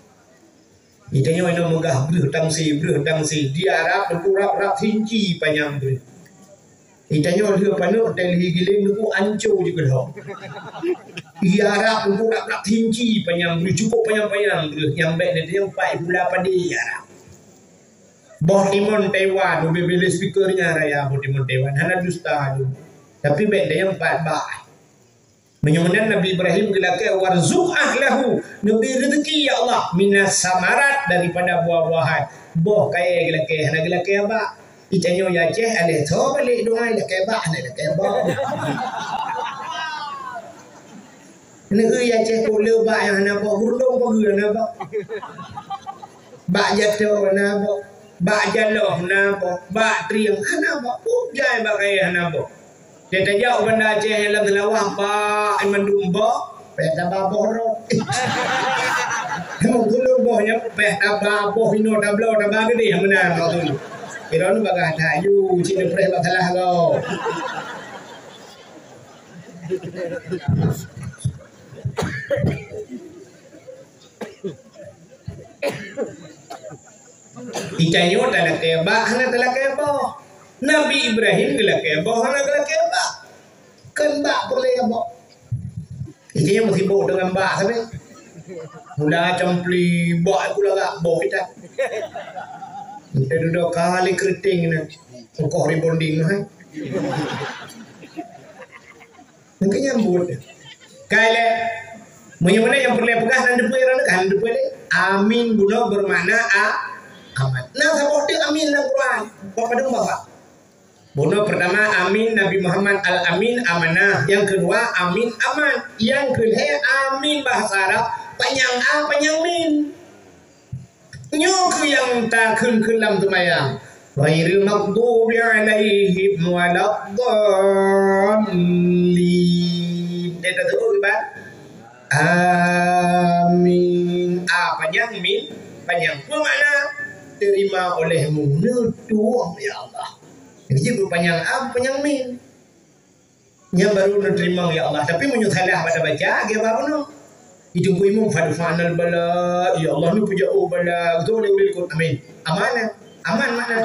Di tanyoe inoe meugah breuh tangse, breuh tangse. Di Arab teungku rab-rab sinci panyang breuh. Di tanyoe lheueh paneuk teuh lheueh giléng teungku anco jikeulhong. Di Arab teungku rab-rab sinci panyang breuh, cukup panyang-panyang breuh. Nyang bèk neutanyong pat gula padé di Arab. Boh timon Taiwan, ubé-bé lé speaker nyan raya boh timon Taiwan. Hana dusta lom. Tapi bèk tanyong pat bak. Meunyoe meunan Nabi Ibrahim geulakèe, "Warzuq ahlahu," neubi reuzeki, ya Allah, "minas samarat," daripada buah-buahan. Boh kayèe geulakèe, hana geulakèe bak. Di tanyoe di Aceh, aléh tho balek doa, lakèe bak, hana lakèe boh. Neu-eu di Aceh, kôb le bak nyang hana boh, gurundong pageue hana boh. Bak jato hana boh, bak jaloh hana boh, bak trieng hana boh, peue jai bak kayèe hana boh. Teuh tajak u Banda Aceh lam Seulawah, bak mandum boh, payah taba boh droe. Emang tulông boh nyan payah taba boh inoe tabloe taba geudeh meunan waktu nyoe. Droeneuh bagah that, yue cit neupreh bak salah goe. Di tanyoe talakèe bak hana talakèe boh. Nabi Ibrahim geulakèe boh hana geulakèe bak. Kon bak peureulèe boh. Di tanyoe meusibok deungon bak sabe. Mula campli bak ku lagak boh kita. Dudoe kali keureuteng nyan. Engkoh rebonding hai. Mungkin nyambut. Kai lé. Meunyoe meunan nyang peureulèe peugah, hana teupeue droeneuh, hana teupeue lé. Amin bunoe beumakna a-, aman. Na saboh teuk amin lam Quran. Bak padum bak. Bunoe peurtama amin Nabi Muhammad al-amin amanah. Nyang keudua amin aman. Nyang keulhèe amin bahasa Arab panyang a, panyang min. Nyoe kheueh nyang takheun-kheun lam seumayang. Ghairil maghdubi alaihim waladdallin. Teuh tateupeue kiban? Amin. A panyang min, panyang. Peue makna? Terima olehmu, neutueng, ya Allah. Jadi, beupanyang a, beupanyang min. Nyan baru neuteurimong, ya Allah. Tapi meunyoe salah baca-baca, lagèe bak bunoe. Di Teungku Imum, "Fadfa'nal bala, ya Allah, neupeujauh bala." Beutôi lé ulikot. Amin. Aman, eh? Aman makna.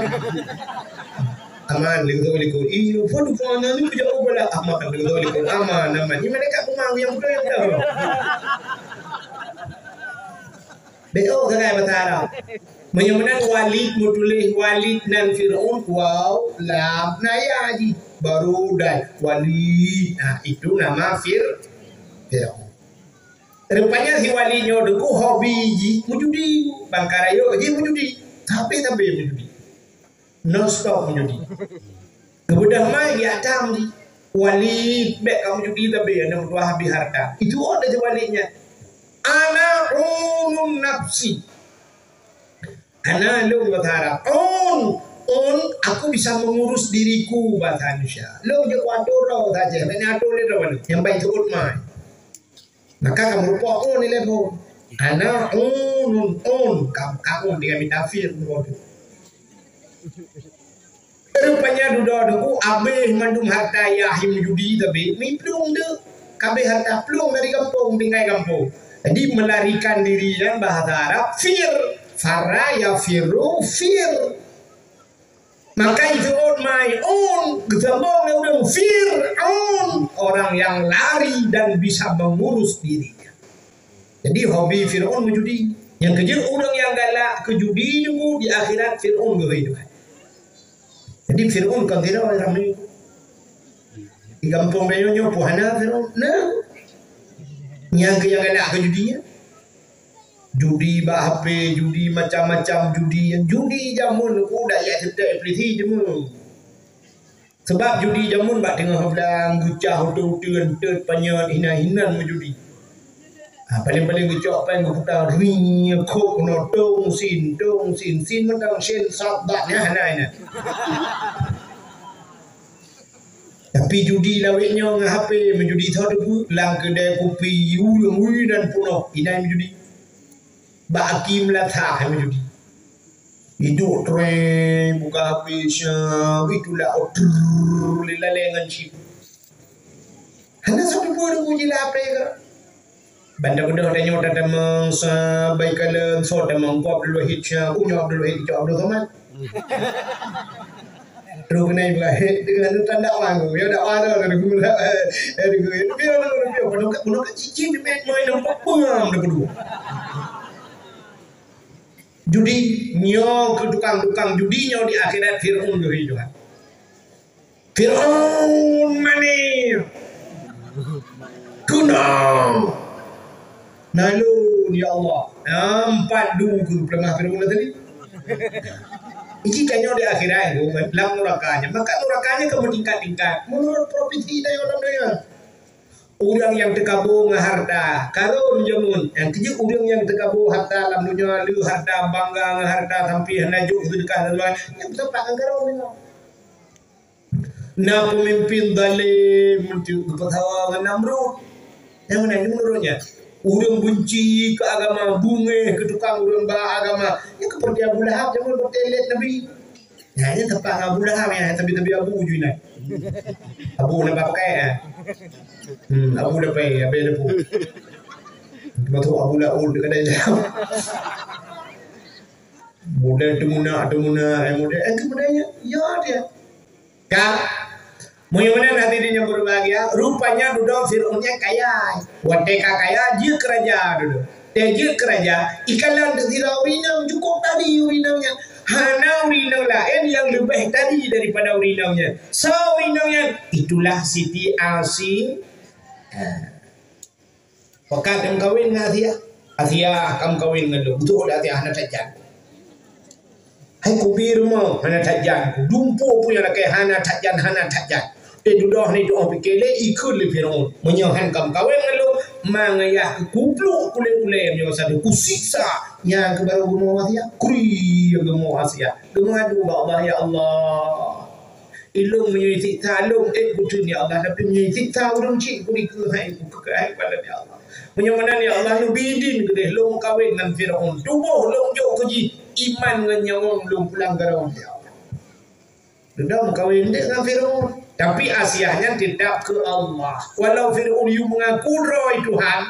Aman, lé beutôi ulikot. Iya, "Fadfa'nal neupeujauh bala." Aman, lé beutôi ulikot. Aman, aman. Ni malaikat kumang yang beutôi, yang beutôi. Beuh, oh, keukai bahasa Arab. Meunyoe meunan Walid meutuléh Walid nan Fir'aun, waw, lam, na ya jih. Baru dai, Walid. Nah, itu nama Fir-, Fir'aun. Rupanya si Walid nyoe Teungku hobi jih meujudi. Bangka rayeuk jih meujudi. Tapi, tapi meujudi. Non stop meujudi. Keumudian mai di atam di Walid, bèk kamoe judi tapi aneuk tuha habéh harta. Itu ôn dari Walid nyan. Ana unun nafsi. Ana lôn bahasa Arab. Un, un, aku bisa mengurus diriku bahasa Indonesia. Lôn jeuet kuatur droe saja, bèk neuatur lé droe. Nyang bai teuôt mai. Maka kamoe rupa un ilèe phôn. Ana unun un, ka, ka un tinggai mita fir. Rupanya dudoe Teungku abéh mandum harta yah meujudi tapi mi plueng deuh. Kabéh harta plueng dari gampông tinggai gampông. Jadi melarikan diri nyan bahasa Arab fir. Farra yafirru fir. Maka itu ôn mai un, geusambông lé ureueng Fir'aun, orang yang lari dan bisa mengurus dirinya. Jadi hobi Fir'aun meujudi. Nyang keujeuet ureueng nyang galak keu judi nunggu di akhirat Fir'aun geuhôi Tuhan. Jadi Fir'aun kon sidroe ramé. Di gampông tanyoe nyoe pun hana Fir'aun. Nah. Nyang keu nyang galak keu judi nyan. Judi bak H P, judi macam-macam judi. Judi jameun ku dak ya cetek polisi jameun. Sebab judi jameun bak teungoh blang, geucah uteuen-uteuen, tet panyöt, hinan-hinan meujudi. Ha, paling-paling geucok péng geuputa, ring, khok keunoe, tong sin, tong sin, sin mantong, sen, sab, bat, nyan hana inan. Tapi judi lawét nyoe ngon H P, meujudi tho teupeu, lam keudè kupi, ureueng, ui, nan peunoh, inan meujudi. Bak aki meulasah hai meujudi. Iduek treng, buka H P sya, itulak otrrr, lé lalé ngon chip. Hana sapeue pun Teungku jilah H P ka. Ban tabeudôh tanyoe tatamong sabai kalon, soe tamong, Abdul Wahid sya, uroe nyoe Abdul Wahid, cok Abdul Somad. Trok keunan Ibrahim, dengan tanda wang, ya dak wang dah, dah guna, eh, dah guna. Tapi orang orang dia, bunoe ka, bunoe ka cicing di mat mai nampak pengam dah kedua. Judi, nyoe keu tukang-tukang judi nyoe di akhirat Fir'aun geuhôi Tuhan. Fir'aun mané. Keunong. Nalôn, ya Allah. Empat du keu peuleumah Fir'aun tadi. Iji tanyoe di akhirat, lam nuraka nyan. Maka nuraka nyan ka meutingkat-tingkat. Meunurot profesi tanyoe lam donya. Ureueng nyang teukabo ngon harta, Karun jameun. Nyang keujeuet ureueng nyang teukabo harta lam donya, le harta, bangga ngon harta, sampai hana jok seudeukah lam donya, nyan meusapat ngon Karun nyoe. Na peumimpén zalem, meunteuk geupeusawa ngon Namrud. Nyang meunan nyoe meunurot nyan. Ureueng beunci keu agama, beungéh keu tukang ureueng ba agama. Nyan keupeurti Abu Lahab jameun bak telet Nabi. Nyan, nyan teumpat Abu Lahab nyan, tapi, tapi Abu ju inan. Abu na pakai, eh. Hmm, Abu na pakai, Abu na pakai. Masuk Abu Laul dekat dalam. Model teumuna, teumuna, eh, model, eh, teumuna ya, ya dia. Ka, meunyoe meunan hadirin nyang berbahagia, rupanya dudoe Fir'aun nyan kaya. Watèe ka kaya, jeuet keu raja dudoe. Watèe jeuet keu raja, ikalon teuk sidroe ureueng inong, cukup tadi ureueng inong nyan. Hana ureueng inong laén nyang leubeh tadi daripada ureueng inong nyan. Soe ureueng inong nyan? Itulah Siti Asi-, ha. Pakat nyang kawen ngon Asiah. Asiah, kam kawen ngon lôn. Beutôi dak Asiah hana that jan. Hai kubi rumoh hana that jan. Dumpeue pun nyang lakèe hana that jan, hana that jan. Teududoh ni doh pike lé ikheun lé Firaun. Meunyoe han kam kawen ngon lôn, ma ngon yah kupluk kulé-kulé meunyoe sabe kusiksa. Nyang keuh baru geumoe Asiah. Kri geumoe Asiah. Geumeuadu bak Allah, ya Allah. Ilôn meunyoe siksa lôn, ék kuteun ya Allah, tapi meunyoe siksa ureueng cit kudikeue hai kukeukai badan ya Allah. Meunyoe meunan ya Allah, neubi idin keudeh lôn meukawen ngon Firaun. Tuboh lôn jok keu jih, iman ngon nyawöng lôn pulang keudroe ya Allah. Dudoe meukawen deh ngon Firaun. Tapi Asiah nyan teutap keu Allah. Walau Fir'aun yue meungaku droe Tuhan,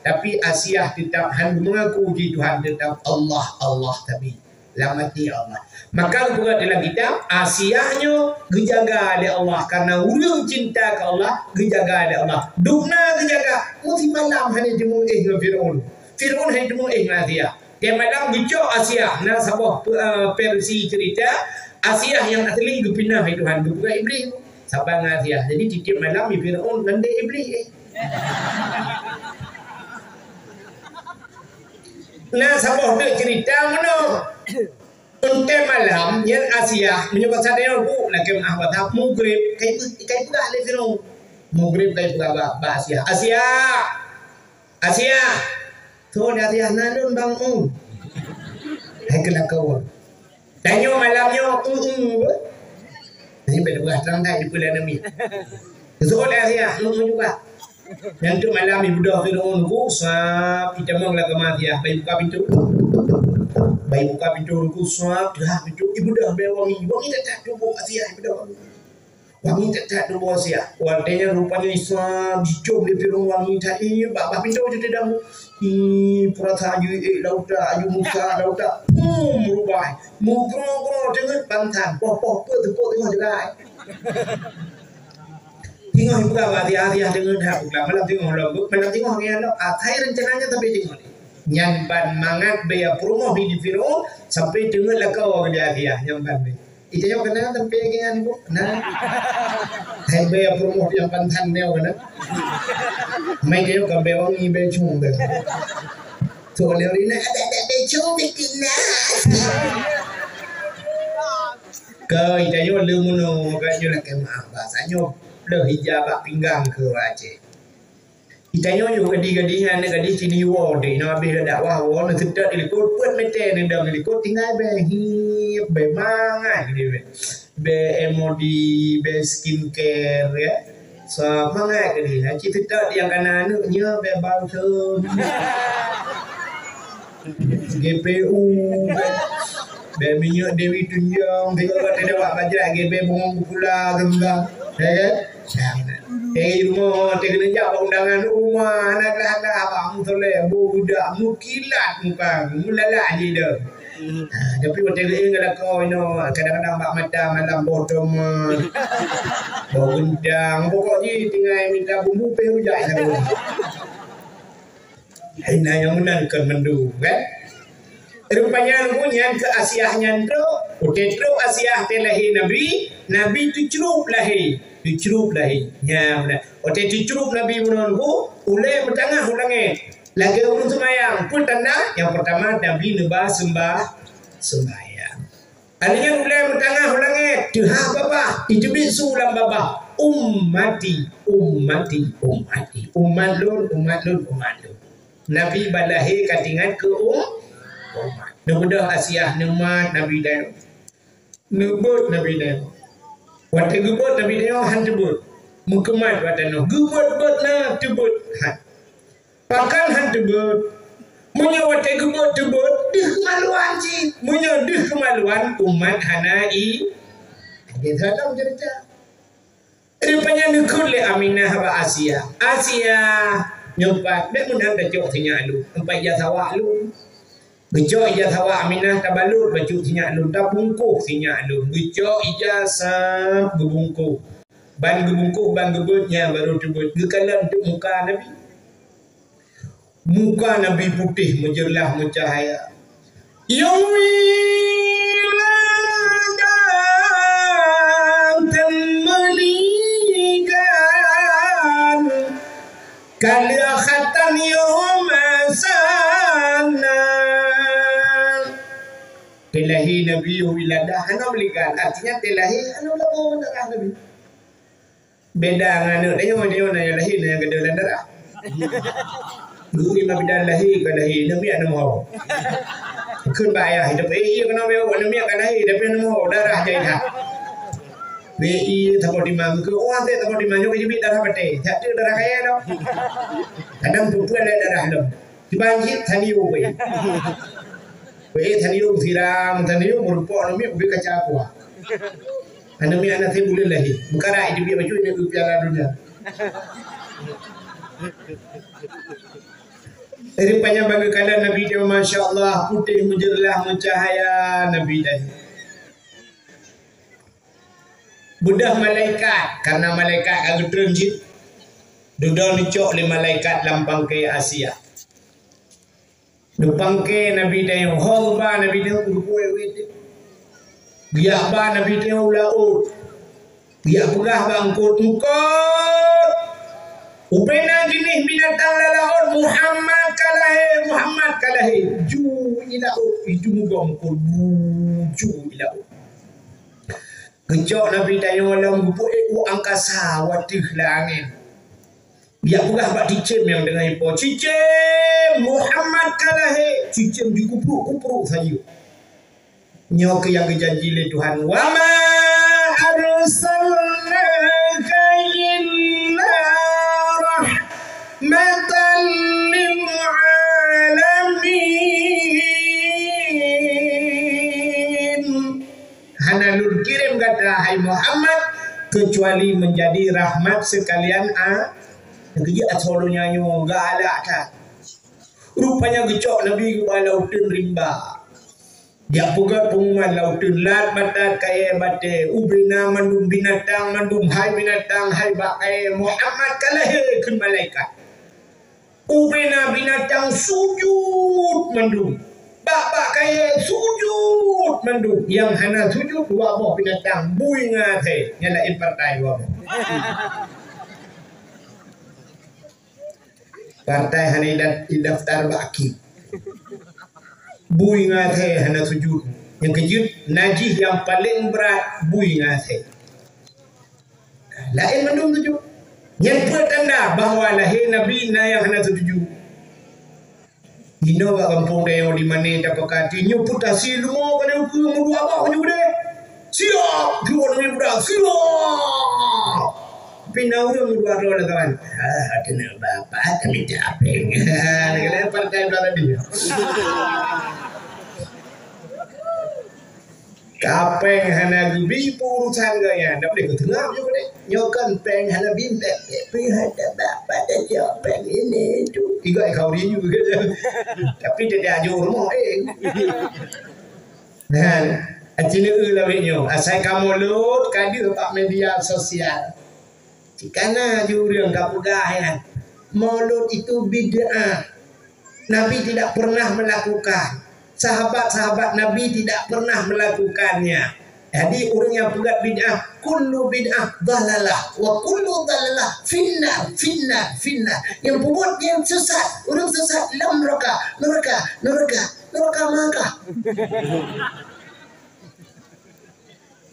tapi Asiah teutap han meungaku jih Tuhan, teutap Allah, Allah tapi lam até Allah. Maka geupeugah dalam kitab, Asiah nyoe geujaga lé Allah, karena ureuëng cinta keu Allah geujaga lé Allah. Dubna geujaga, meusi malam hana jimeuéh ngon Fir'aun. Fir'aun hana jimeuéh ngon Asiah. Tiep malam geucok Asiah, na saboh pe-, eh, versi cerita, Asiah nyang asli geupinah lé Tuhan, geupeugah Iblih. Saban ngon Asiah. Jadi tiep-tiep malam Fir'aun ngon dek Iblih. Na saboh teuk cerita meunoe. Untée malam nyan Asiah meunyoe basa tanyoe bu lakée meuah basa Maghrib kai kai peugah lé Fir'aun. Maghrib kai peugah bak, bak Asiah. Asiah! Asiah! Thon Asiah na lôn bang u. Hai keu lakoe. Tanyoe malam nyoe u u. Nyan bèk peugah trang dai dipeuleueh namiet. Geuseuôt lé Asiah, lôn juga. Nyan teuk malam ibeudôh Fir'aun ku, sab, itamong lam kama Asiah, bai buka pintoe. Bai buka pintoe ku, sab, teuhah pintoe, ibeudôh bèe wangi. Wangi that-that tuboh Asiah, ibeudôh wangi. Wangi that-that tuboh Asiah. Watèe nyan rupanya Asiah jicôm lé Fir'aun wangi that, i, bak, bak pintoe jiteudamu. I, peurasa aju ék lauta, aju musa lauta. Pum, rubah. Mugroe-groe teungeut bansan. Poh-poh peuet teupok teungoh jeugai. Teungoh ibuka bak Asiah, Asiah deungon that peugah. Malam teungoh lom, malam teungoh ngian lom. Asai rencana nyan sampai teungoh. Nyan ban mangat bèe peurumoh di Fir'aun sampai teungeut lakoe di Asiah nyan ban bèe. Itanyoe keunan sampai ngian bu. Nah. Hai bèe peurumoh nyang pantan nyoe keunan. Mai tanyoe ka bèe wangi bèe cung bèe. Tu lé rina ada ada bèe cung bikin nah. Keu itanyoe lé meunoe, maka nyoe lakèe meu'ah basa nyoe, lheueh ija bak pinggang keu ureueng Aceh. Itanyoe nyoe gadih-gadih nyan, gadih sini woe deh, inoe habéh dakwah woe, neuseutôt di likot, peuet meter neudong di likot, tinggai bèe hiep, bèe mangat gadih bèe. Bèe M O D, bèe skincare, ya. So, mangat gadih. Nah, cit seutôt nyang kana aneuk nyoe bèe balsem. G P U, bèe, bèe minyeuk Dewi Tunjung, tiga bulan tidak buat bajak, G P bungong kepula, gembang. Ya kan? Eh, rumoh, teuh keuneuk jak bak undangan, uma, anak dah, dah, bak musoleh, bu budak, mukilat muka, mulalak je dah. Ha, tapi watèe geuéh ngon lakoe inoe, kadang-kadang bak mata malam boh tomat, boh geuntang, pokok jih tinggai mita bumbu peh rujak. Hai na nyang meunan kon mandum, kan? Rupanya nyan keu Asiah nyan trok, watèe trok Asiah teuh lahé Nabi, Nabi teucrup lahé, teucrup lahé. Nyan meunan. Watèe teucrup Nabi meunan, ulèe meutangah u langèt. Lagèe ureueng seumayang, peue tanda? Nyang peurtama Nabi neuba seumbah, seumbahyang. Aneuk nyan ulèe meutangah u langèt, teuhah babah, iteubiet su lam babah, "Ummati, ummati, ummati." Umat lôn, umat lôn, umat lôn. Nabi ban lahé ka teuingat keu um-, umat. Neubeudôh Asiah neumat Nabi tanyoe. Neubeuet Nabi tanyoe. Watèe geubeuet Nabi tanyoe han teubeuet. Meukeumat watèe nyoe. Geubeuet-beuet na teubeuet. Han. Pakon han teubeuet? Meunyoe watèe geubeuet teubeuet, deuh keumaluan cit. Meunyoe deuh keumaluan, umat hana i-, lagèe salam cerita. Rupanya neukheun lé Aminah bak Asiah. Asiah, nyoe pat, bèk meunan tacok sinyak lôn, teumpat ija sawak lôn. Geucok ija sawak Aminah tabalot bacut sinyak lôn, tabungkôh sinyak lôn. Geucok ija sab geubungkôh. Ban geubungkôh, ban geubeuet nyan barô teubeuet. Geukalon teuk muka Nabi. Muka Nabi putéh meujeulaih meucahya. Nyang wiladang teumeulinggan, ka lheueh khatan yoh masa na. Teulahé Nabi yoh wiladah hana meulinggan, artinya teulahé hana meulaboh darah Nabi. Beda ngon aneuk tanyoe, tanyoe na nyang lahé, na nyang gadôh lam darah. Geuh ngon bidan lahé, ka lahé, aneuk miet aneuk meuho. Kheun bak ayah, "Ita peuék ié keunoe beuh, aneuk miet ka lahé, tapi aneuk meuho, darah jai that." Peuék ié saboh timang, keu, "Oh, até saboh timang, nyoe keujeubit darah batèe." That tu darah kayèe tau. Kadang peue-peue lé darah lom. Kiban jih, taniu peuék. Peuék taniu siram, taniu meureumpok aneuk miet, ubé kaca kuah. Aneuk miet aneuk teuh buleuen lahé. Meukarat jiteubiet bacut nyoe keu Piala Dunia. Rupanya bagi kalian Nabi dia, masya Allah, putih menjerlah, mencahaya Nabi dia. Beudôh malaikat, karena malaikat ka geutreun cit. Dudoe neucok lé malaikat lam pangke Asia. Neupangke Nabi tanyoe, ho geuba Nabi tanyoe, geupeuwét-wét. Geujak ba Nabi tanyoe u laôt. Geujak peugah bak eungkôt, "Eungkôt! Ubena jinih binatang lam laôt, Muhammad ka lahé, Muhammad ka lahé." Ju i laôt, itu mugom eungkôt, bu, ju i laôt. Geucok Nabi tanyoe lom geupeuék u angkasa, u ateueh lam angén. Geujak peugah bak cicém nyang teungoh ipo, "Cicém, Muhammad ka lahé!" Cicém jikupruek-kupruek sayeuep. Nyoe keuh nyang geujanji lé Tuhan, "Wa ma arsalnaka illa rahmatan lil alamin." Hana lôn kirém gata, hai Muhammad, keucuali meunjadi rahmat seukalian a-, nyang keujeuet asoe donya nyoe galak that. Rupanya geucok Nabi geuba lam uteuen rimba. Geujak peugét peungumuman lam uteuen, lat batat kayèe batèe, ubena mandum binatang mandum, hai binatang, hai bak kayèe, Muhammad ka lahé, kheun malaikat. Ubena binatang sujud mandum. Bak-bak kayèe sujud mandum. Nyang hana sujud dua boh binatang, bui ngon asèe. Nyan laén partai dua boh. Partai hana idaf-, idaftar bak akib. Bui ngon asèe hana sujud. Nyang keujeuet, najih nyang paleng brat, bui ngon asèe. Laén mandum tujoh. Nyan peue tanda bahwa lahé Nabi na nyang hana seutuju. Inoe bak gampông tanyoe di Mané tapeugah, nyoe peue tasi leumo keuneuk keu meuduek abah nyoe deh. Siap! Siap Nabi Muda, siap! Tapi na ureueng meuduek droe lam kawan. Ah, keuneuk bapak kami capek. Keuneuk partai belah tadi. Kapéng hana geubi peurusan geuh nyan. Dak boleh geuteungam juga deh. Nyoe kan péng hana bi, péng, péng hana bak pada jawab péng ini itu. Tiga kau rindu ke. Tapi tidak jauh rumah, eh. Nah, cina eu lawét nyoe. Asai kamoe lôt ka deuh bak media sosial. Jika na ju ureueng ka peugah nyan, maulud itu bid'ah. Nabi tidak pernah melakukan. Sahabat-sahabat Nabi tidak pernah melakukannya. Jadi ureueng nyang peugah bid'ah, kullu bid'ah dalalah, wa kullu dalalah finnar, finnar, finnar. Nyang peubuet nyang sesat, ureueng sesat lam neraka, neraka, neraka, neraka, neraka.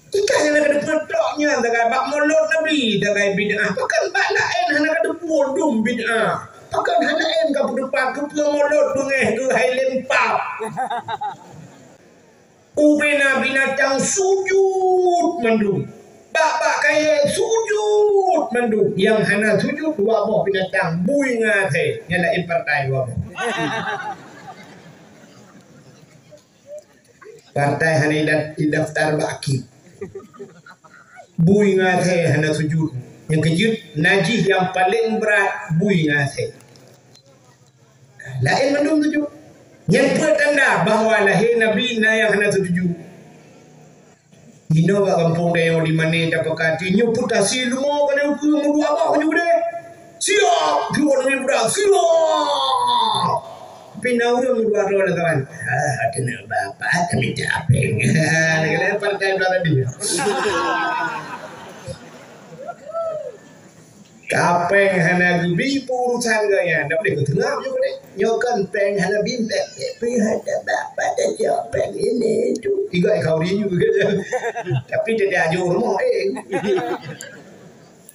Ikan nyang na ka teupeue tok nyan tagai bak mulod Nabi tagai bid'ah. Pakon bak laén hana ka teupeue dum bid'ah? Pakon hana laén ka peuteupat keupeue mulod beungéh keuhai lempap? Ubena binatang sujud mandum. Bak-bak kayèe sujud mandum. Nyang hana sujud dua boh binatang, bui ngon asèe. Nyan laén partai dua boh. Partai hana idaf-, idaftar bak akib. Bui ngon asèe hana sujud. Nyang keujeuet, najih nyang paleng brat, bui ngon asèe. Laén mandum tujoh. Nyan peue tanda bahwa lahé Nabi na nyang hana seutuju. Inoe bak gampông tanyoe di Mané tapeugah, nyoe peue tasi leumo keuneuk keu meuduek abah nyoe deh. Siap! Siap Nabi Muda, siap! Tapi na ureueng meuduek droe lam kawan. Ah, keuneuk bapak kami capek. Keuneuk partai belah tadi. Kapéng hana geubi peurusan geuh nyan. Dak boleh geuteungam ju deh. Nyoe kan péng hana bi, péng, péng hana bak pada jawab péng ini itu. Tiga kau rindu ke. Tapi tidak jauh rumah, eh.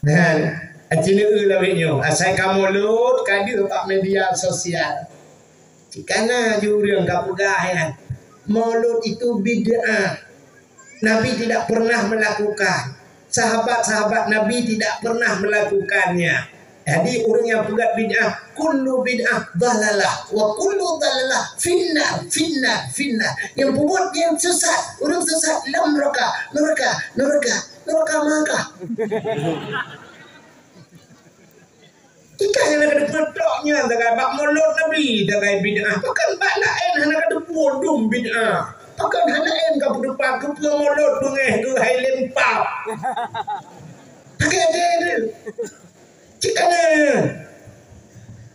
Nah, cina eu lawét nyoe. Asai kamoe lôt ka deuh bak media sosial. Jika na ju ureueng ka peugah nyan, maulud itu bid'ah. Nabi tidak pernah melakukan. Sahabat-sahabat Nabi tidak pernah melakukannya. Jadi ureueng nyang peugah bid'ah, kullu bid'ah dalalah, wa kullu dalalah finnar, finnar, finnar. Nyang peubuet nyang sesat, ureueng sesat lam neraka, neraka, neraka. Neraka maka. Tingkah nyang ka teupeue trok nyan sagai bak mulod Nabi sagai bid'ah. Pakon bak laén hana ka teupeue dum bid'ah. Pakon hana laén ka peuteupat keupeue mulod beungéh keuhai lempap. Pakai ada tu. Cik kana.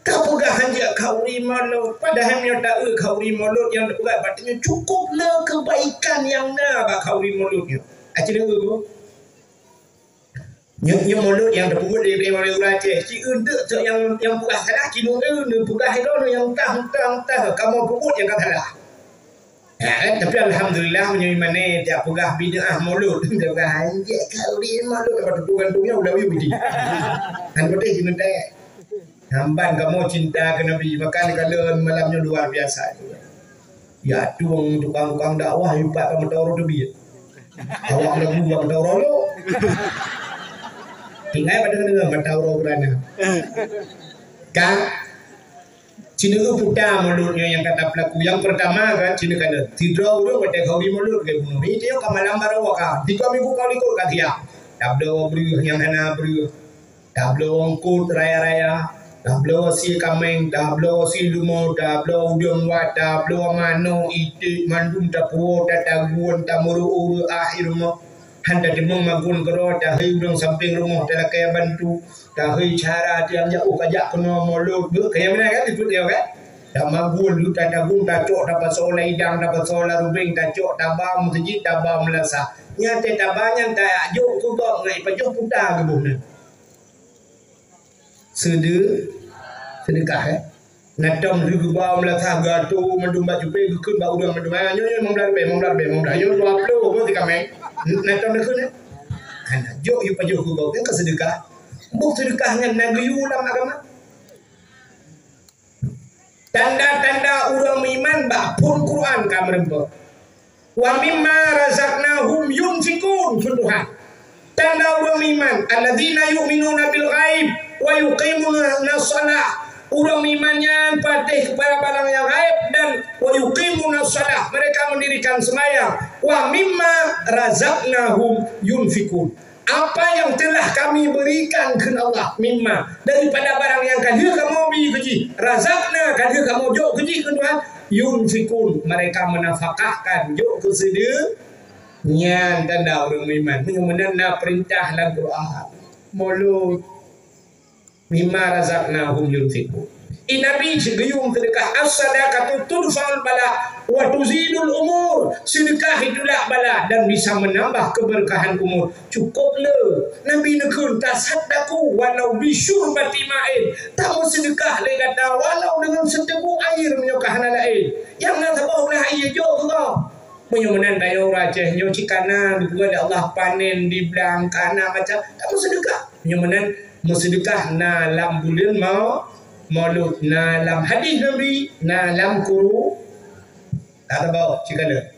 Ka peugah hanjeuet khauri mulod. Padahai meunyoe taeu khauri mulod nyang teupeugah bak tanyoe cukup le keubaikan nyang na bak khauri mulod nyoe. Aci deungoe bu. Nyoe, nyoe mulod nyang teupeubeuet lé, lé, lé ureueng Aceh. Ci eunteuk cok nyang, nyang peugah salah, ci nyoe, eh, neupeugah droeneuh nyang tah, tah, tah. Kamoe peubuet nyang ka salah. Ya, kan? Tapi alhamdulillah, meunyoe iman nyan tiap peugah bid'ah mulod. Tiap peugah, "Anjay, kau di mulod." Apa tutup gantung nyoe, udah uyuh di. Kan beutôi ci nyoe. Hamban kamoe cinta keu Nabi, maka neukalon malam nyoe luar biasa. Ya, tueng tukang-tukang dakwah, ipat ka meuteuro teubiet. Awak lagu bak meuteuro lom. Tinggai pada kena meuteuro berana. Ka? Ci neueu puta mulod nyoe nyang ka tapeulaku. Nyang peurtama kan, ci neukalon. Sidroe ureueng watèe khauri mulod lagèe bunoe. Itu ka malam baroe ka. Tiga minggu ka likot ka siap. Tabloe breueh nyang hana breueh. Tabloe eungkôt raya-raya, tabloe sie kaméng, tabloe sie leumo, tabloe udeueng wat, tabloe manok, iték, mandum tapuwoe, tatagun, tameureuek-reuek akhé rumoh. Han tateumeung magun keudroe, tahei udeueng sampéng rumoh, talakèe bantu, tahei cara tiang jak, oh, kajak keunoe mulod, beuh, kaya meunan kan, ikôt nyoe kan? Tamagun, tatagun, tacok, tapasoe lam idang, tapasoe lam rubeng, tacok, taba meuseujid, taba meulasah. Nyan teuh taba nyan tajok keu gob, ngai pajoh puta geuboh nyan. Seude-, seudeukah, eh? Na tom lheueh geubau meulasah geuatoe mandum bak cupé geukheun bak ureueng mandum. Ah, nyoe, nyoe, limong blah leubeh, limong blah leubeh, limong blah. Nyoe dua ploh boh sikameng. Na tom lheueh kheun, eh? Hana jok yue pajoh keu gob, nyan ka seudeukah. Boh seudeukah nyan na geuyue lam agama. Tanda-tanda ureueng meuiman bak phon Quran ka meureumpok. "Wa mimma razaqnahum yunfiqun," kheun Tuhan. Tanda ureueng meuiman, "Alladzina yu'minuna bil ghaib wa yuqimuna shalah." Ureueng meuiman nyan patéh keupada barang nyang ghaib dan "wa yuqimuna shalah," mereka mendirikan sembahyang. "Wa mimma razaqnahum yunfiqun." Apa yang telah Kami berikan, kheun Allah, mimma, daripada barang nyang ka lheueh kamoe bi keu jih, razaqna, ka lheueh kamoe jok keu jih, kheun Tuhan, yunfiqun, mereka menafkahkan, jok keu seude-, nyan tanda ureueng meuiman. Meunyoe meunan na peurintah lam Quran. Mulod. "Mimma razaqnahum yunfiqun." I Nabi geuyue seudeukah, "As-sadaqatu tudfa'ul bala wa tuzidul umur." Seudeukah itulak bala dan bisa menambah keberkahan umur. Cukup le. Nabi neukheun, "Tasaddaqu walau bisyurbati ma'in." Tameuseudeukah lé gata walau deungon siteubuk air meunyoe ka hana laén. Nyang na saboh ulah air jok keu gob. Meunyoe meunan tanyoe ureueng Aceh nyoe cit kana geupeugah lé Allah panen di blang kana macam, tameuseudeukah. Meunyoe meunan meuseudeukah na lam buleuen mau-, Maulud, na lam hadih Nabi, na lam Quru-, ka tabok cit kana.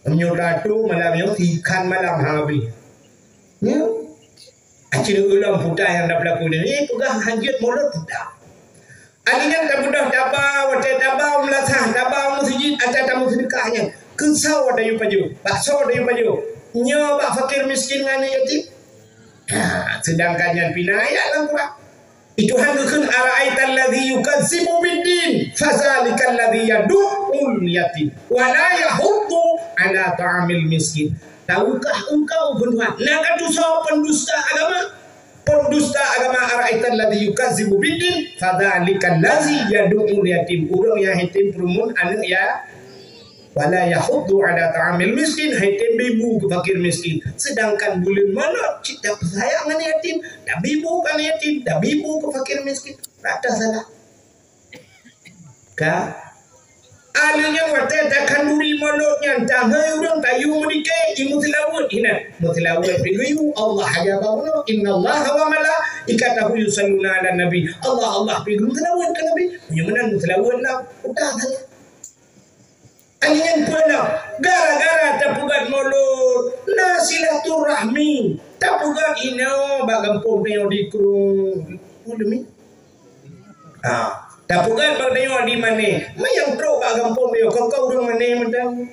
Meunyoe ratu malam nyoe sikan malam habéh. Nyoe. Aci ulôn puta nyang na peulaku nyoe, eh, peugah hanjeuet mulod puta. Aneuk nyan tabeudôh taba, watèe taba meulasah, taba meuseujid, ata tameuseudeukah nyan. Keu soe tayue pajoh? Bak soe tayue pajoh? Nyoe bak fakir miskin ngon aneuk yatim? Ha, seudangkan nyan pih na ayat lam Quran. Di Tuhan geukheun, "Ara'aital ladzi yukazzibu biddin, fadzalikal ladzi yadu'ul yatim, wa la yahuddu ala ta'amil miskin." Tahukah engkau, kheun Tuhan, na ka tusoe pendusta agama? Pendusta agama, "Ara'aital ladzi yukazzibu biddin, fadzalikal ladzi yadu'ul yatim." Ureueng nyang yatim pineumon aneuk ya-, "Wa la yahuddu ala ta'amil miskin," hai tem bibu keu fakir miskin. Seudangkan buleuen mulod cit tapeusayang ngon yatim, tabibu keu yatim, tabibu keu fakir miskin. Rata salah. Ka? Aneuk nyan watèe takhanduri mulod nyan, tahei ureueng tayue meudikée, imeuseulaweuet hinan. Meuseulaweuet pih geuyue, Allah haja bak bunoe, "Innallaha wa malaikatahu yusalluna 'alan nabi." Allah, Allah pih geumeuseulaweuet keu Nabi. Meunyoe meunan meuseulaweuet lah, udah salah. Aneuk nyan peue lom? Gara-gara tapeugöt mulod, na silaturahmi. Tapeugöt inoe bak gampông tanyoe di Krueng Ulumi. Ha, tapeugöt bak tanyoe di Mané. Manyang trok bak gampông tanyoe, kon-kon ureueng Mané mantong.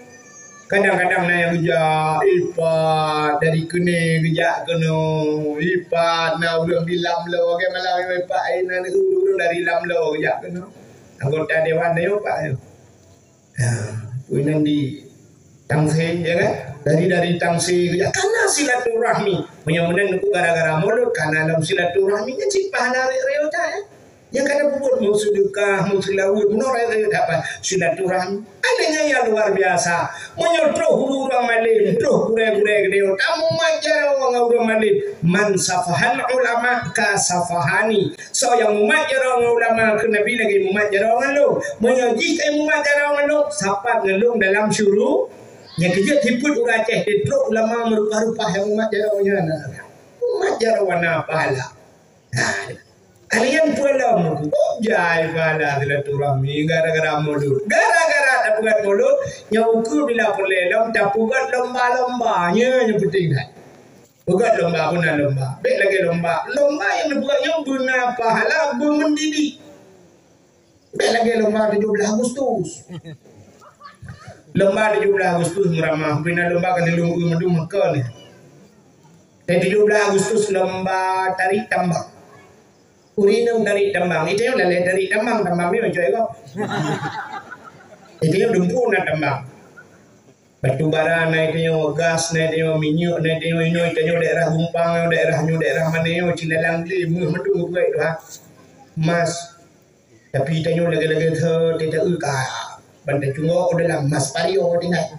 Kadang-kadang na nyang geujak, ipat dari keunoe geujak keunoe, ipat na ureueng di Lamlo, lagèe malam nyoe ipat, eh, na ureueng dari Lamlo geujak keunoe. Anggota dewan nyoe, Pak, nyoe. Ha, peue nan di Tangse, ya kan? Dari, dari Tangse geujak. Kana silaturahmi. Meunyoe meunan neuku gara-gara mulod, kana lom silaturahmi, nyan cit pahala rayek-rayek, ya. Nyang ka na peubuet, meuseudeukah, meuseulaweuet, meunoe rayek-rayek dapat silaturahmi. Adanya yang luar biasa. Meunyoe troh ureueng malém, troh gurèe-gurèe geutanyoe, tamumat jaroe ngon ureueng malém. Man safahal ulama ka safahani. Soe nyang mumat jaroe ngon ulama, kheun Nabi, lagèe mumat jaroe ngon lôn. Meunyoe jih ka mumat jaroe ngon lôn, sapat ngon lôn dalam syuru-, nyang keujeuet sifeuet ureueng Aceh, trok ulama meurupa-rupa nyang mumat jaroe nyan. Mumat jaroe na pahala. Nah, kalian pulang, kok jai pahala silaturahmi gara-gara mulod. Gara-gara tapeugöt mulod, nyang ukeue bila peureulèe lom tapeugöt lomba-lomba. Nyan nyang penting that. Peugöt lomba, beuna lomba. Bèk lagèe lomba. Lomba nyang neupeugöt nyoe beuna pahala beumeundidik. Bèk lagèe lomba tujoh blah Agustus. Lomba tujoh blah Agustus meuramah, beuna lomba ka lheuh mandum makon. Dan tujoh blah Agustus lomba tarik tambang. Ureueng inong tarik tambang. Itu nyoe lalè tarik tambang, tambang ni macam apa? Itu nyoe dumpeue na tambang. Batu bara na itu nyoe, gas na itu nyoe, minyeuk na itu nyoe, inoe itu nyoe daerah Gumpang, daerah nyoe, daerah mana nyoe, Cilalang Gli, meuh mandum geupeugah itu, ha. Emas. Tapi tanyoe lagèe-lagèe the, teuta eu ka ban tacungok dalam mas pario tinggai.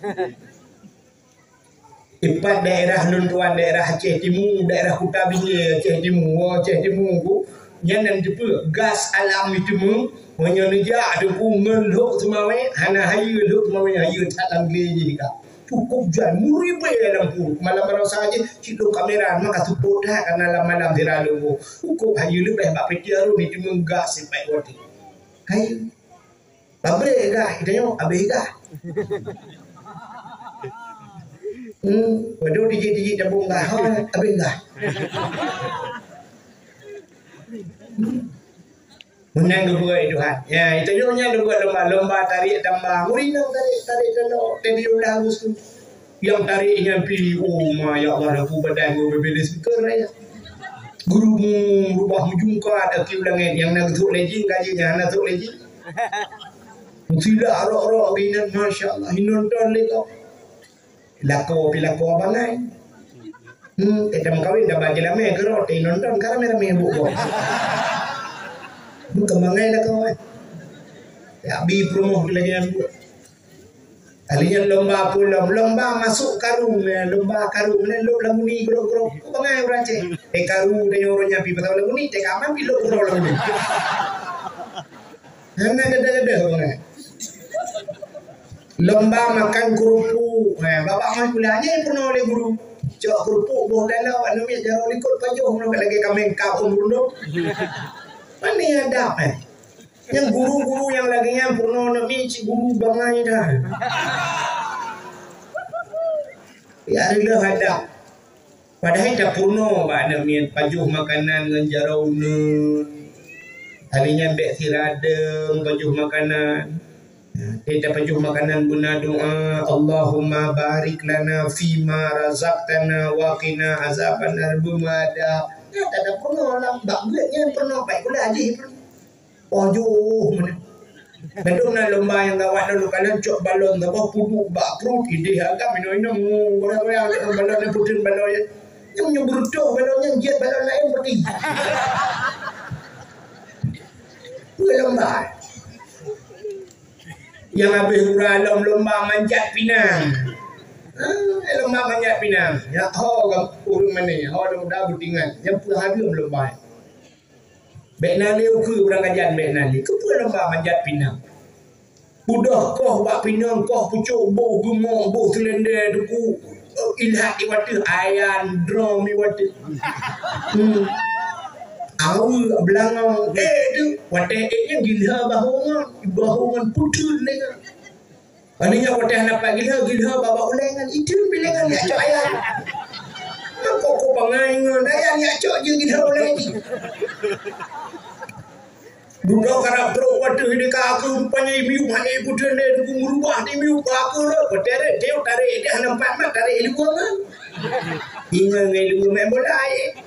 Ipat daerah lôn tuan, daerah Aceh Timu, daerah Kuta Binjai Aceh Timu, Aceh Timu ku, nyan nan teupeu gas alam itu mu, meunyoe neujak teungku ngon lhok seumawé, hana hayeue lhok seumawé, hayeue that lam glé jih ka. Cukup jan, muribée lam pruet. Malam baroesa jih, cit lôn kamera, maka seupôt that, karena lam malam sira lôn. Cukup hayeue leubeh bak piti arôn itu mu gas sipai watèe. Hayeue. Pabrik gah, geutanyoe habéh gah. Hmm, waduh, tijik-tijik tabong gah, ha, habéh gah. Meunan geupeugah Tuhan. Ya, geutanyoe nyan geupeugah lomba, lomba tarik tambang. Ureueng inong tarik, tarik talo, tujoh blah Agustus. Nyang tarék nyan pi, oh ma, ya Allah, lampu badan ngon bubé speaker raya. Geurumu, rubah meujungkat aki u langét, nyang na geusok lé jin, ka jeuet nyang hana sok lé jin. Meusilak rok-rok geuh inan, masya Allah, inonton lé kok. Lakoe pi lakoe bangai. Hmm, eh, tameukawen dah bak jeulamé keurot, eh, inonton ka ramé-ramé buk kok. Bukan bangai lakoe, eh. Ya, bi peurumoh lagèe nyan buet. Kali nyan lomba pulang, lomba masok karung, eh, lomba karung, eh, lok lagu ni, grok-grok. Kok bangai ureueng Aceh? Eh, karu, tanyoe ureueng nyan pi pasal lagu ni, teuka aman pi lok grok lagu ni. Hana gadoh-gadoh bangai. Lomba makan kerupuk. Eh, babah man pula nyan peurunoe lé guru. Cok kerupuk boh dalam, anu miet jaroe likot pajoh, meunan lagèe kaméng kap ureueng. Mana adab, eh? Nyang guru-guru nyang lagèe nyan peurunoe neumi cit guru bangai that. Ya, reuloh adab. Padahai tapeurunoe bak aneuk miet pajoh makanan ngon jaroe uneuen. Hari nyan bèk sira deueng pajoh makanan. Kita pajoh makanan beuna doa, "Allahumma barik lana fima razaqtana wa qina azabannar." Beumada. Nyata tapeurunoe lam bak buet nyan peurunoe, baik pula jih peurunoe. Oh, jôh meunan. Bandum na lomba nyang gawat lalu kalon cok balon saboh puduk bak pruet idéh agam inong-inong goyang-goyang cok balon nyan, puteun balon nyan. Nyan meunyoe beureutoh balon nyan, jeuet balon laén peuti. Dua lomba. Nyang habéh gura lom lomba manjat pinang. Ah, lomba manjat pinang. Nyan ho ureueng mané, ho muda beutingan. Nyan peuhareuem lomba. Bèk na lé ukeue ureueng kajan, bèk na lé. Keupeue lomba manjat pinang? Beudôh koh bak pinang, koh pucôk, boh geumok, boh seulendé, duku, ilhat iwateuh, ayan, drom iwateuh. Hmm. Aweuk, beulangong, ék tu. Watèe ék nyan gilha bahô ngon, bahô ngon puteuet lé nyan. Aneuk nyan watèe hana pat gilha, gilha babah ulèe nyan, item bilèe nyan jak cok ayah. Nyan kok, kok bangai ngon ayah, jak cok jih gilha ulèe jih. Dudoe karab trok watèe di ka aku rupanya imiup hana ikutin deh, duku merubah di imiup ka aku rot. Watèe deh, dia tarik dia hana empat mat, tarik ilmu kan. Ingat ngai ilmu main bola, eh.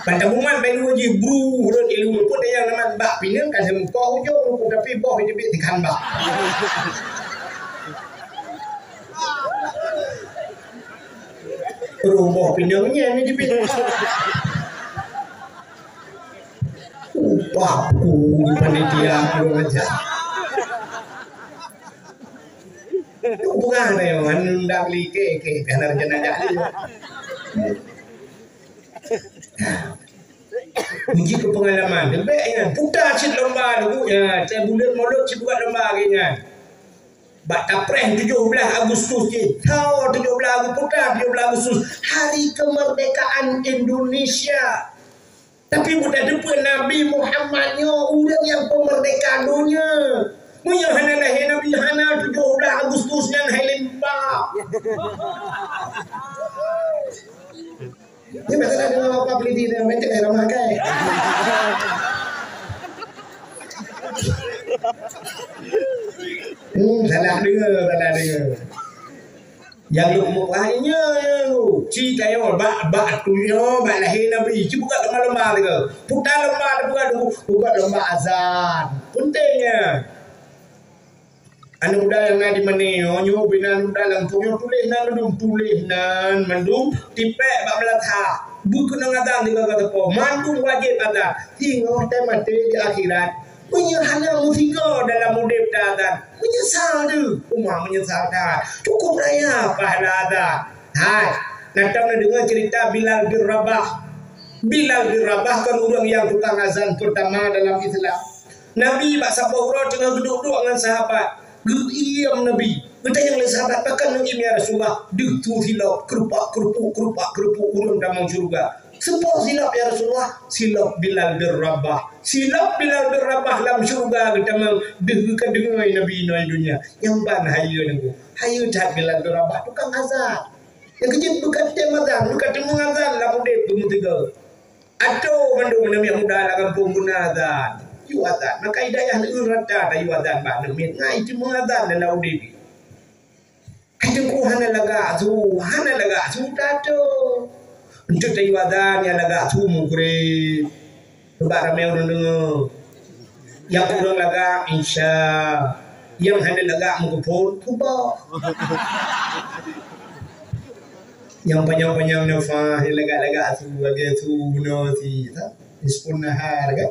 Bak tabumat bak ilmu jih, bru, rot ilmu pun dia yang nama bak pinang kan semuka ujung, tapi boh itu bit tekan bak. Rumoh pinang nyan ni jipit. Upah ku panitia kurang ajar. Tu bukan ada yang anu ndak beli kek, kek, biar ada jenajah ni. Uji keu peungalaman. Leubeh ingat, puta cit lomba dulu, ya, cai buleuen mulod cit buat lomba lagèe nyan. Bak tapreh tujoh blaih Agustus jih. Tho tujoh blaih Agustus, puta tujoh blaih Agustus, Hari Kemerdekaan Indonesia. Tapi buta teupeu Nabi Muhammad nyoe ureueng nyang peumerdeka donya. Meunyoe hana lahé Nabi, hana tujoh blaih Agustus nyan hai limpa. Ni masa dah dengar apa peliti dia, macam mana ramah kai? Hmm, salah dengar, salah dengar. Yang lu mau hanya lu, ci kayo bak bak tu nyo, bak lahé Nabi, ci buka lomba-lomba tu ke? Putar lomba tu buka dulu, buka lomba azan. Pentingnya. Aneuk muda nyang na di Mané nyoe, nyoe bina aneuk muda lam tu, nyoe tuléh nan mandum, tuléh nan mandum, tipèk bak meulakha. Beukeunong azan sigoe-goe teupeu, mandum wajéb azan. Singoh teumaté di akhirat, meunyoe hana meusigoe dalam udép teuazan, meunyeusal teuh. Uma meunyeusal that. Cukup raya pahala azan. Hai, na tom neudeungoe ceurita Bilal bin Rabah. Bilal bin Rabah kon ureueng nyang tukang azan peurtama dalam Islam. Nabi bak saboh uroe teungoh geuduek-duek ngon sahabat. Geuiem Nabi. Geutanyong lé sahabat, "Pakon neuiem, ya Rasulullah?" Deuh su silop, keurupak-keurupuk, keurupak-keurupuk, ureueng tamong syeuruga. "Soe po silop, ya Rasulullah?" "Silop Bilal bin Rabah." Silop Bilal bin Rabah lam syeuruga geutamong, deuh geukadeungoe Nabi inoe donya. Nyang ban hayeue nangku. Hayeue that Bilal bin Rabah tukang azan. Nyang keujeuet beukatem azan, beukateumong azan lam udép geumeusigoe. Atô mandum aneuk muda lam gampông beuna azan. Yue azan. Maka hidayah neueu rata tayue azan bak aneuk miet ngai teuma azan dalam udép. Hai teungku hana lagak su, hana lagak su tatô. Enteuk tayue azan nyang lagak su mugrib. Coba ramé ureueng deungoe. Nyang kureueng lagak isya. Nyang hana lagak meukeupon suboh. Nyang panyang-panyang nafah, nyang lagak-lagak su, lagèe su bunoe si, ha? Nisfun nahar, kan?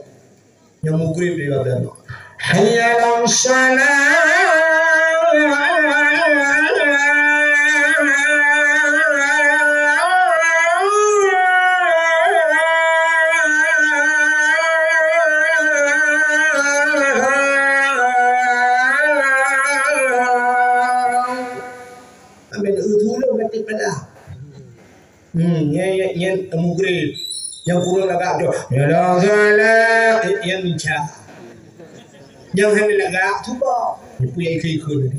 Nyang mugrib di badan. Hayya 'alas shalah. Ambil ureueng tulông mati pada. Hmm, nyan, nyan, nyan mugrib. Nyang kureueng lagak tu. Ya la salah, nyan isya. Nyang hana lagak, cuba. Puyah ikeu-ikeu tadi.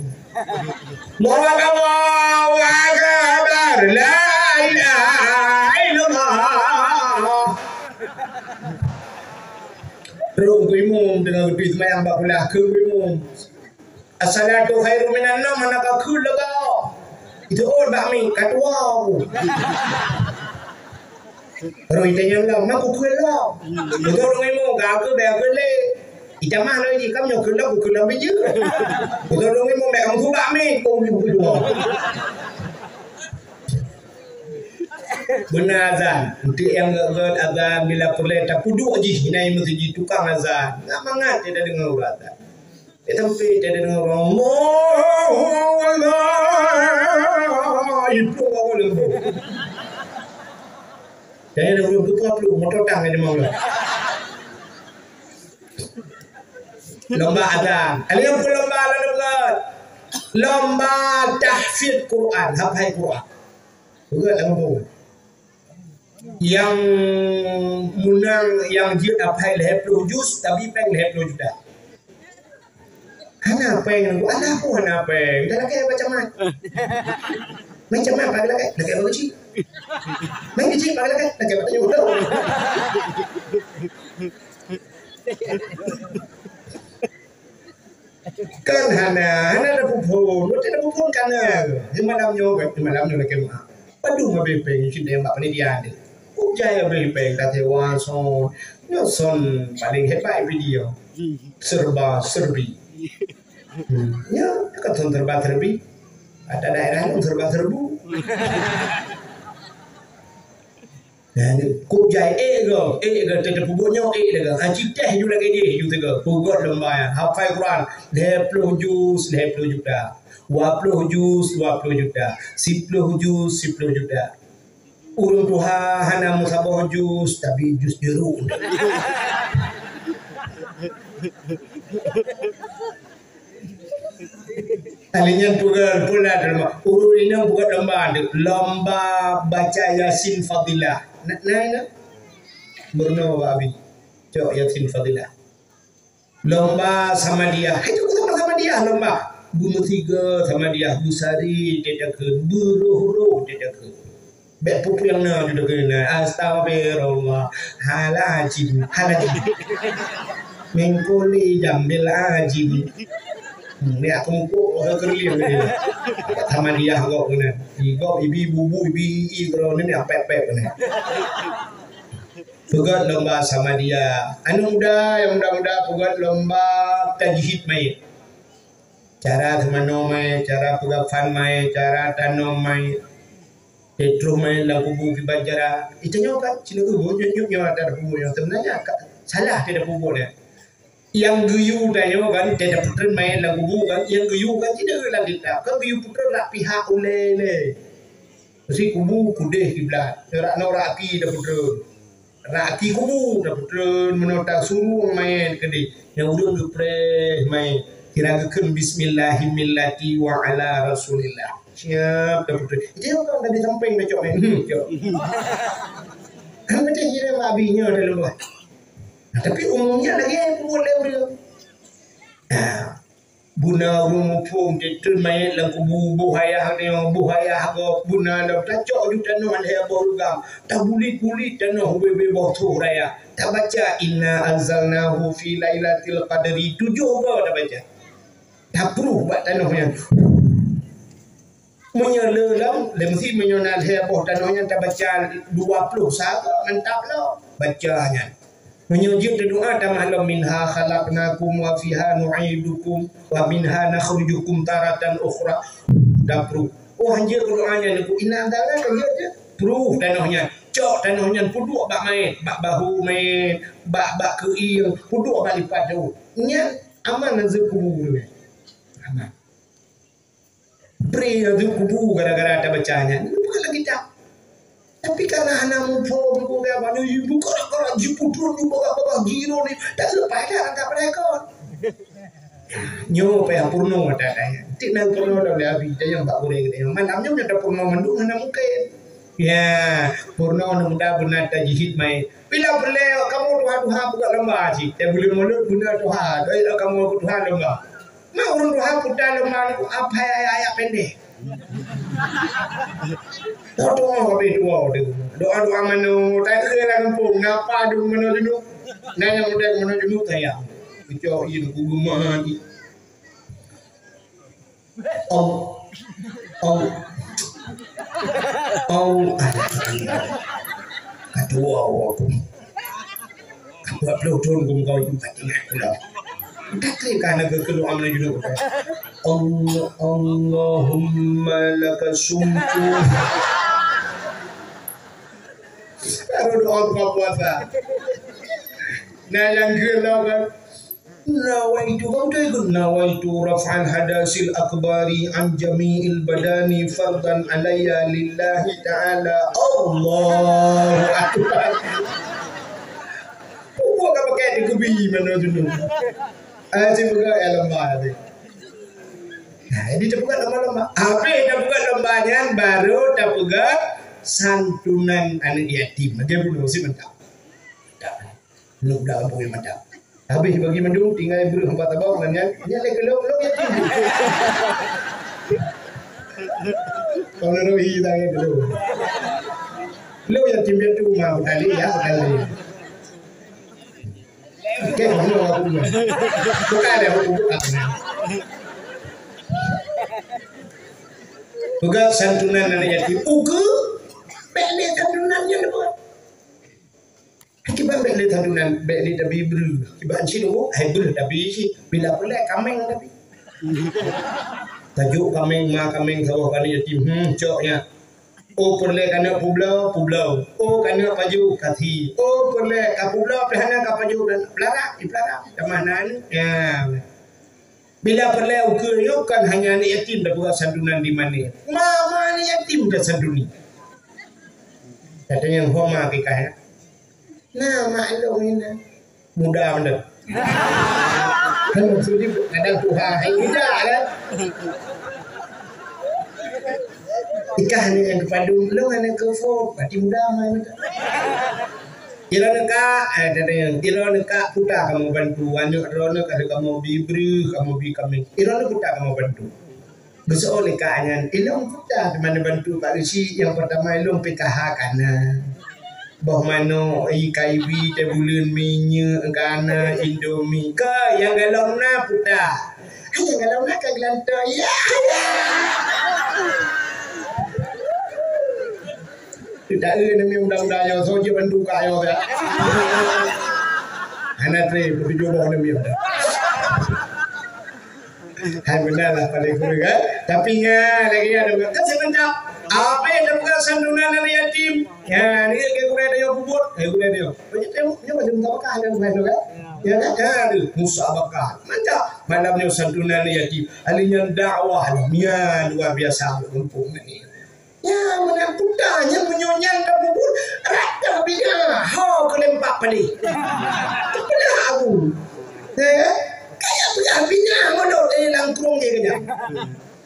Allahu Akbar, Allahu Akbar, la ilaha illallah. Terus keu imum, teungoh geutui seumayang bak kulah, keu imum. As-salatu khairum minan naum, hana ka kheun lagak. Itu ôn bak mi, ka tuwoe ku. Roi tanyong lom, ma ku kheun lom. Beutôi ureueng imum, ka kheun, bèk kheun lé. Itamah lom jih, kam nyoe kheun lom, ku kheun lom bijeu. Beutôi ureueng imum, bèk kam kheun bak mi, ku kheun lom. Beuna azan. Enteuk nyang gèt-gèt azan bila peureulèe tapeuduek jih inan meuseujid tukang azan. Nyan mangat dia deungoe uroe azan. Dia sampai dia deungoe uroe, "Allahu Akbar." Itu awal leumbô. Jadi ada ureueng geupeugah peue, moto tang ada mau lah. Lomba azan. Ada nyang peulomba lalu gèt. Lomba tahfidz Quran, hafai Quran. Peugah lam buku. Nyang meunang nyang jeuet hafai lhèe ploh juz, tapi pèng lhèe ploh juta. Hana pèng, alah pun hana pèng. Dah lakèe bak camat. Main camat pakai lakèe, lakèe bak keuchik. Main keuchik pakai lakèe, lakèe bak tanyoe. Kan hana, hana tapeuphon. Watèe tapeuphon ka na. Di malam nyoe, di malam nyoe lakèe meu'ah. Padum habéh pèng, cit nyang bak panitia teuh. Kujai habéh pèng, ka sewa son. Nyoe son paléng hebat video. Serba serbi. Hmm. Nyoe, ka son serba serbi. Ada daerah lain serba serbu. Nah, ni, kujai, eh, go, eh, go, teuh, teuh, peubuet nyoe, eh, go. Aci teh ju lagèe jih, ju teuh, go. Peugöt lomba nyan, hafai Quran, lhèe ploh juz, lhèe ploh juta. Dua ploh juz, dua ploh juta. Siploh juz, siploh juta. Ureueng tuha hana meusaboh juz, tapi juz jeruk. Kali nyan peugah, peugah lomba. Ureueng inong peugah lomba tu. Lomba baca Yasin Fadilah. Na, na, na. Meurunoe bak Abi. Cok Yasin Fadilah. Lomba Samadiyah. Hai tu lomba Samadiyah lomba. Beumeusigoe Samadiyah, beusari teuh takheun, beuroh-roh teuh takheun. Bèk peue-peue nyang na ju takheun. Astagfirullahalazim. Halazim. Mengkoli jambil ajim. Hmm, ni aku muka orang kerliang ni. Sama dia kok kena. Igop ibi bubu ibi i kalau ni ni apek-apek kena. Peugöt lomba Samadiyah. Aneuk muda, nyang muda-muda peugöt lomba tajhid mayit. Cara seumanoe mayét, cara peugafan mayét, cara tanom mayét. Teutroh mayét lam kubu kiban cara. Itanyoe kan, cina kubu, nyoe, nyoe, nyoe, ada kubu nyoe. Sebenarnya, ka, salah tidak kubu dia. Nyang geuyue tanyoe kan, tidak putreun mayét lam kubu kan, nyang geuyue kan, tidak lam kitab. Kan geuyue putreun rak pihak ulèe lé. Meusi kubu kudeh kiblat. Norak-norak aki tapeutrön. Rak aki kubu tapeutrön meunoe tasurueng mayét keudeh. Nyang ureueng geupreh mayét. Kira geukheun bismillahimillati wa ala rasulillah. Siap tapeutrön. Itu kan tadi samping dah cok mayét. Hmm, cok. Kan beuteh kira mak abih nyoe dah leubeh. Nah, tapi umumnya lagi kubu lé ureueng. Nah, Beuna ureueng muphom, teutrön mayét lam kubu, boh ayah nyoe, boh ayah gob, beuna lom tacok ju tanoh lhèe boh reugam, tabulit-bulit tanoh ubé-bé boh troh raya. Tabaca, "Inna anzalnahu fi lailatil qadri," tujoh goe tabaca. Tapruh bak tanoh nyan. Meunyoe le lom, le meusi meunyoe na lhèe boh tanoh nyan tabaca dua ploh sagoe mantap lom. Baca nyan. Meunyoe jeuet teudoa tamah lom, "Minha khalaqnakum wa fiha nu'idukum wa minha nukhrijukum taratan ukhra." Tapruh. Oh, hanjeuet keu doa nyan, "Inna anzalna," kan jeuet, jeuet. Pruh tanoh nyan. Cok tanoh nyan peuduek bak mayét, bak bahu mayét, bak, bak keuieng, peuduek bak lipat daun. Nyan aman azeueb kubu nyan. Aman. Bri laju kubu gara-gara tabaca nyan. Bukan lagi tak. Tapi karena hana muphom, bukan mana ibu karak-karak jiputrun di bawah-bawah giro ni. Tak lepas dah angkat pada ekor. Nyoe payah purno dah dah. Tik na purno dah boleh habis. Dah yang bak boleh kita. Malam nyoe dah purno mandum hana mungkin. Ya, purno na muda beuna tajhid mai. Bila boleh kamu tuha-tuha buka lomba cit. Dia boleh mulut beuna tuha. Doa kamu tuha lomba. Mak ureueng tuha puta lomba nyoe, apai ayat-ayat pendek. Doa-doa habéh dua tu. Doa-doa manoe, tak kira lah kampung. Ngapa dong manoe jenuh? Nanya model manoe jenuh sayang. Kecok je aku gemah ni. Au. Au. Au. Aduh. Kata au aku. Dua puluh tahun gum kau itu tak ingat pula. Tapi kan ada keluar mana juga. Allah, Allahumma laka sumtu. Baru doa buka puasa. Nah, yang kedua kan. Nawaitu, kamu tahu itu? Nawaitu raf'al hadasil akbari an jami'il badani fardan alayya lillahi ta'ala. Allahu Akbar. Pupuk ka pakai di kubi mana tu? Ah, si buka ya lomba tu. Nah, jadi tapeugah lomba-lomba. Habis tapeugah lomba nyan, baru tapeugah santunan anak yatim. Dia bunuh si mantap. Nuk dah lampu yang mantap. Habis bagi mandum, tinggal breuh empat tabong dan nyan, nyan lé keu lôn, lôn yatim. Kalau rohi tangan dulu. Lôn yatim dia tu mah, beutali ya, beutali. Oke, kamu aku dulu. Bukan ada buku aku. Peugah santunan aneuk yatim. Ukeue, bèk lé santunan nyan peugah. Kiban bèk lé santunan, bèk lé tabi breuh. Kiban cit, oh, hai breuh tabi cit. Bila peureulèe kaméng tabi. Tajok kaméng, ma kaméng saboh keu aneuk yatim. Hmm, cok nyan. Oh, peureulèe keuneuk peubloe, peubloe. Oh, keuneuk pajoh, kasi. Oh, peureulèe ka peubloe, pih hana ka pajoh, dan peulara, dipeulara. Tamah na aneuk. Ya. Bila peureulèe ukeue nyoe, kon hanya aneuk yatim tapeugah santunan di mané. Ma, ma aneuk yatim tasantuni. Kata nyang homa kikah, ya. Na mak lôn nyan. Muda bener. Kan maksud jih kadang tuha hai muda kan. Ikah ni nyang keupadum, lôn hana keu phôn, berarti muda mai betul. Droeneuh kak, eh, tadi, droeneuh kak peue ta kamoe bantu, aneuk droeneuh ka kamoe bi breuh, kamoe bi kaméng. Droeneuh peue ta kamoe bantu. Geuseuôt lé kak nyan, ilôn peue ta teuma neubantu Pak Geuchik. Nyang peurtama ilôn P K H ka na. Boh manok, ié kaibi, teuh buleuen, minyeuk ka na, Indomie. Ka nyang galom na peue ta. Hai nyang galom na ka geulantoe. Ya, ya. Tidak ada nama muda-muda yang soal bantu kak yang saya. Hana tré, betujuh boh nama. Hai beuna lah paléng kureueng, kan? Tapi nyan lagèe nyan, kan, seumantap. Apa nyang tapeugah santunan aneuk yatim? Nyan, ni lagèe gurèe tanyoe peubuet, eh, gurèe tanyoe. Banyak tengok, nyoe macam musabakah ada bukan tu, kan? Ya, kan? Kan ada musabakah. Mantap. Malam nyoe santunan aneuk yatim. Hari nyan dakwah nyan luar biasa, mumpung ni. Ya, meunan peue ta nyan, meunyoe nyan tapeubuet, rata bina, ho keu lempak padé. Peue na aku. Eh, kaya peugah bina ngon lôn, eh, langkrueng jih keujang.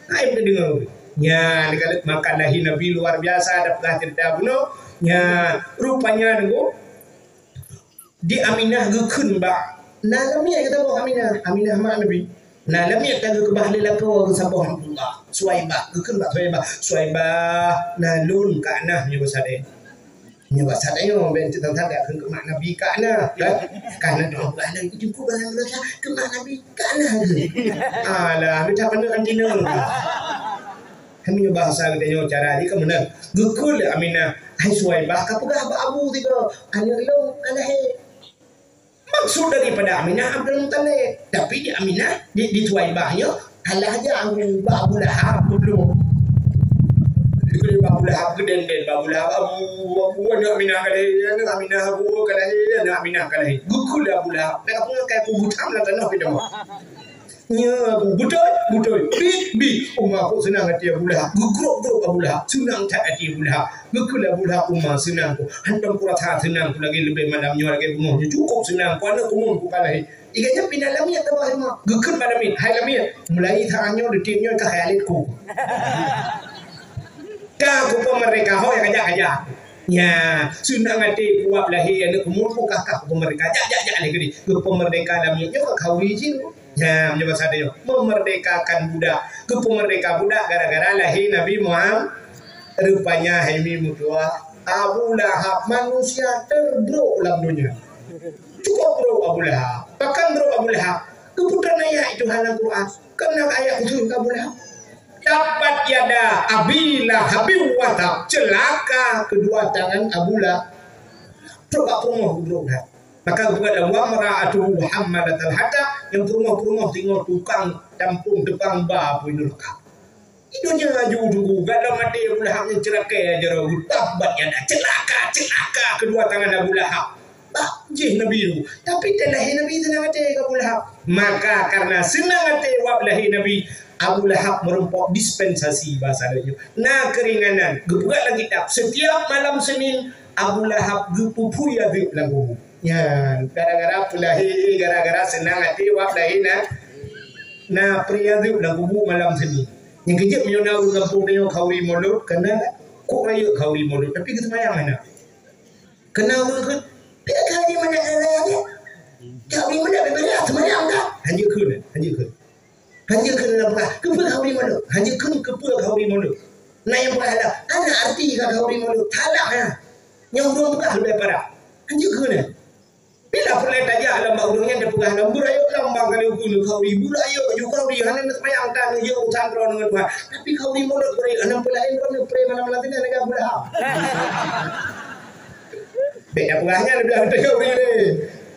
Hai teudeungoe. Nyan, ka lheueh makan lahé Nabi luar biasa, tapeugah ceurita bunoe. Nyan, rupanya nunggu. Di Aminah geukheun bak, na lamiet geutanyoe Aminah, Aminah mak Nabi. Na lamiet ka geukeubah lé lakoe geusaboh Abdullah, Suwaibah, geukheun bak Suwaibah, "Suwaibah, na lôn kak nah nyoe beusadée." Nyoe beusadée nyoe, ben cit that geukheun keu mak Nabi kak nah, kan? Ka na dua belas lé, jeuet keu balang dosa, keu mak Nabi kak nah lé. Alah, mita paneuk anti nyoe. Hana bahasa geutanyoe cara jih ka meunan. Geukheun lé Aminah, "Hai Suwaibah, ka peugah bak abu tiga, aneuk lôn ka lahé." Maksud daripada Aminah Abdul Muttalib. Tapi di Aminah, di, di Suwaibah nyoe, alah jak bak Abu Lahab dulu. Dikheun bak Abu Lahab, geudendeng bak Abu Lahab, "Abu, abu, aneuk Aminah ka lahé, aneuk Aminah, abu, ka lahé, aneuk Aminah ka lahé." Geukheun lé Abu Lahab, "Dak peue ka ku beutam lam tanoh pih tamah." Nyoe, beutôi, beutôi. Bi, bi. Uma kok seunang até Abu Lahab. Geugrok-grok Abu Lahab. Seunang that até Abu Lahab. Geukheun lé Abu Lahab, "Uma seunang ku. Hantom kurasa seunang ku lagèe leubeh malam nyoe lagèe beungoh nyoe. Cukup seunang ku, aneuk ku mon ku ka lahé." Iga nyan pih na lamiet teuma. Geukheun bak lamiet, "Hai lamiet, mulai saat nyoe, detik nyoe ka khayalet ku." Ka kupeumeurdeka ho nyang kajak-kajak. Nya, seunang até kuwab lahé aneuk kumon ku ka, ka kupeumeurdeka. Jak, jak, jak lé keudeh. Geupeumeurdeka lamiet nyoe ka khauri jih. Nya, meunyoe basa tanyoe, meumerdekakan budak. Geupeumeurdeka budak gara-gara lahé Nabi Muhammad. Rupanya hai mi meutuah, Abu Lahab manusia terbrok lam donya. Cukup brok Abu Lahab. Pakon brok Abu Lahab? Geupeutrön ayat itu hana Quran. Keunan ayat khusus keu Abu Lahab. Tabbat yada Abi Lahabin wa tab. Celaka kedua tangan Abu Lahab. Trok bak peurumoh gubernur Lahab. Maka geupeugah, "Wa imra'atuhu hammalatal hatab," nyang peurumoh-peurumoh singoh tukang tampông, tukang ba apui neuraka. Di donya laju tunggu, galom até Abu Lahab nyan ceuraka jaroe, tabbat yada, celaka, celaka kedua tangan Abu Lahab. Bah jih Nabi tu. Tapi teulahé Nabi seunang até keu Abu Lahab. Maka karena seunang até wab lahé Nabi, Abu Lahab meurumpok dispensasi bahasa Melayu. Na keuringanan. Geupeugah lam kitab, setiap malam Senin, Abu Lahab geupupui azeub lam kubu. Nyan, gara-gara peulahé, gara-gara seunang até wab lahé na, na pri azeub lam kubu malam Senin. Nyang keujeuet meunyoe na ureueng gampông tanyoe khauri mulod, keunan kok rayeuk khauri mulod, tapi geuseumayang hana. Keunan ureueng kheun, "Piye khauri mulod raya nyoe? Khauri mulod beubeurah seumayang ka?" Hanjeuet kheun, hanjeuet kheun. Hanjeuet kheun lam peugah, "Keupeue khauri mulod?" Hanjeuet kheun, "Keupeue khauri mulod?" Na nyang peugah lom, "Hana arti ka khauri mulod, salah nyan." Nyang ureueng peugah leubeh parah. Hanjeuet kheun nyan. Bila peureulèe tajak lam bak ureueng nyan, tapeugah lom, "Beurayeuk lom bang kali ukeue nyoe khauri, beurayeuk ju khauri, hana neuseumayang tan neujok urusan droe ngon Tuhan." Tapi khauri mulod beurayeuk, hana peue laén droe neupré malam-malam teuka lagèe Abu Lahab. Bèk tapeugah nyan, leubeh teuka khauri lé.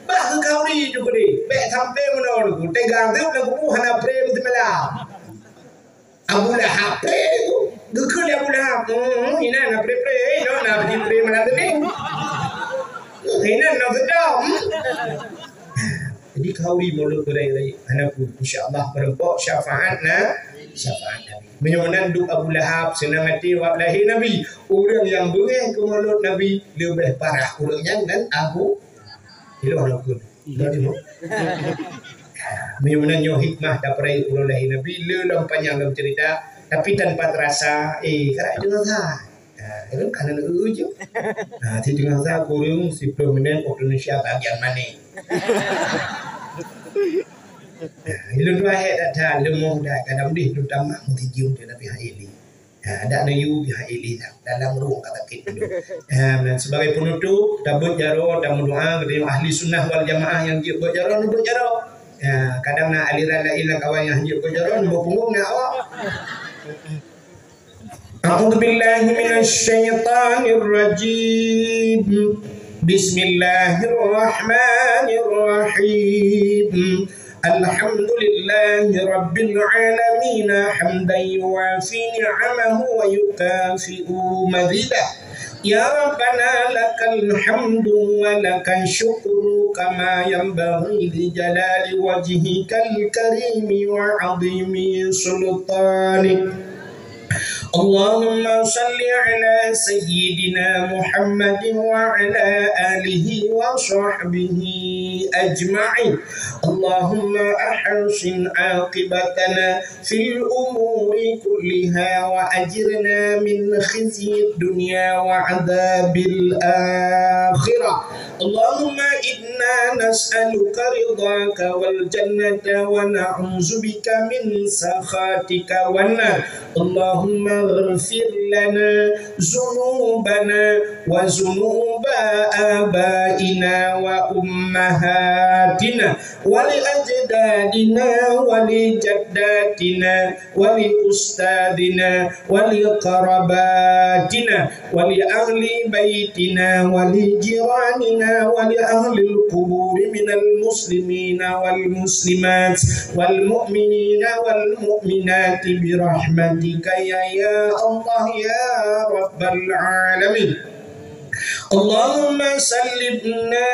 Bah keu khauri ju keudeh, bèk sampoe meunoe, teuga teuk lam kubu hana pré meuteumela. Abu Lahab pré tu. Geukheun lé Abu Lahab, "Hmm, inan na pré-pré, eh, nyoe na pré-pré meunan teuning. Inan na seudom." Jadi, khauri mulod beurayeuk-rayeuk. Hana peue, insya Allah, meurumpok syafaat na, syafaat Nabi. Meunyoe meunan duek Abu Lahab, seunang até wab lahé Nabi. Ureueng nyang beungèh keu mulod Nabi, leubeh parah ureueng nyan nan Abu Ilôn lakoe. Ilôn timoh. Meunyoe meunan nyoe hikmah tapeuraya uroe lahé Nabi, le lom panyang lom cerita, tapi tanpa terasa, eh, karak deungo sa. Ha, ilôn ka na eu-eu ju. Ha, si deungo sa kureueng siploh minèt waktu Indonesia bagian mané. Ha, ilôn dua hek that that, leumoh that, kadang deh lôn tamak meusijium tu Nabi Haili. Ha, dak neuyue pihak Eli dah dalam ruang kata kit tu. Ha, dan sebagai penutup, tabeuet jaroe, tameudoa, geutanyoe ahli sunnah wal jamaah nyang jeuet beuet jaroe, neubeuet jaroe. Ha, kadang na aliran laén lam kawan nyang jeuet beuet jaroe, neubeuet punggong na awak. A'udzubillahi minasyaitonirrajim. Bismillahirrahmanirrahim. Alhamdulillahi rabbil alamin, hamdan yuwafi ni'amahu wa yukafi'u mazidah. Ya Rabbana lakal hamdu wa lakal syukru kama yanbaghi li jalali wajhikal karimi wa 'azimi sultanik. Allahumma salli ala sayyidina Muhammadin wa ala alihi wa sahbihi ajma'in. Allahumma ahsin aqibatana fil umuri kulliha wa ajirna min khizyid dunya wa adzabil akhirah. Allahumma inna nas'aluka ridhaka wal jannata wa na'udzubika min sakhatika wan nar. Allahumma ighfir lana dzunubana wa dzunuba abaina wa ummahatina wa li ajdadina wa li jaddatina wa li ustadzina wa li qarabatina wa li ahli baitina wa li jiranina wa li ahlil quburi minal muslimina wal muslimat wal mu'minina wal mu'minati bi rahmatika ya, ya Allah ya Rabbal alamin. Allahumma sallimna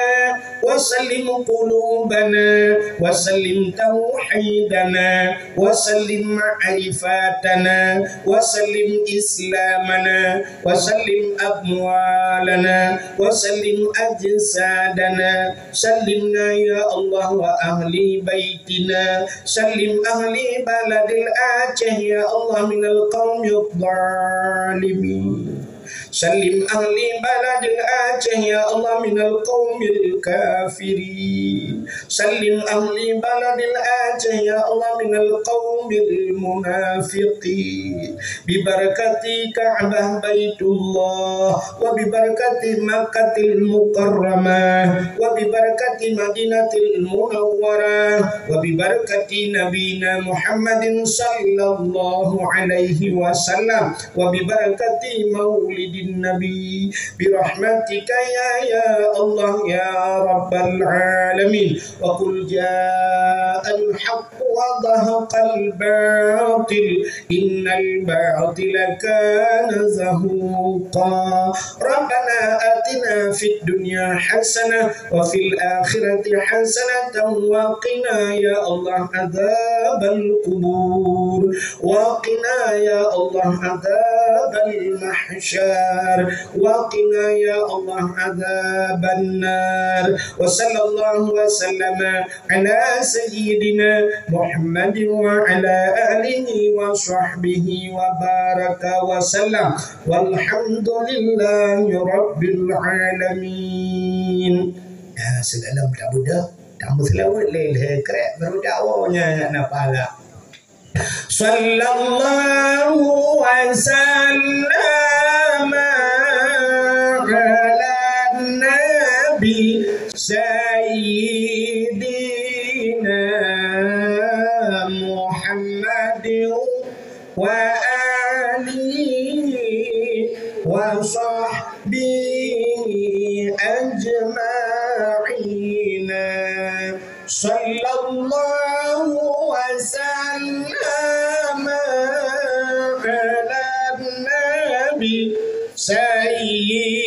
wa sallim qulubana wa sallim tauhidana wa sallim ma'rifatana wa sallim islamana wa sallim amwalana wa sallim ajsadana. Sallimna ya Allah wa ahli baitina. Sallim ahli baladil Aceh ya Allah minal qaumidh dhalimin. Sallim ahli baladil Aceh ya Allah minal qaumil kafirin. Sallim ahli baladil Aceh ya Allah minal qaumil munafiqin. Bi barakati Ka'bah Baitullah, wa bi barakati Makkatil Mukarramah, wa bi barakati Madinatil Munawwarah, wa bi barakati Nabina Muhammadin sallallahu alaihi wasallam, wa bi barakati Maulidin Nabi, bi rahmatika ya, ya Allah, ya Rabbal alamin. Wa qul ja'al haqq wa zahaqal batil, innal batila kana zahuqa. Rabbana atina fid dunya hasanah wa fil akhirati hasanatan wa qina ya Allah adzabal qubur. Wa qina ya Allah adzabal mahsyar. Wa qina ya Allah adzaban nar. Wa sallallahu wa sallama ala sayyidina Muhammadin wa ala alihi wa sahbihi wa baraka wa sallam. Walhamdulillahi rabbil alamin. Ya, seulalom tabuda, tameuseulaweuet lé lhèe krek baru dakwa nyan na pahala. Sallallahu wa sallama ala nabi sayyidina وصحبه أجمعين. صلى الله وسلم على النبي سيدنا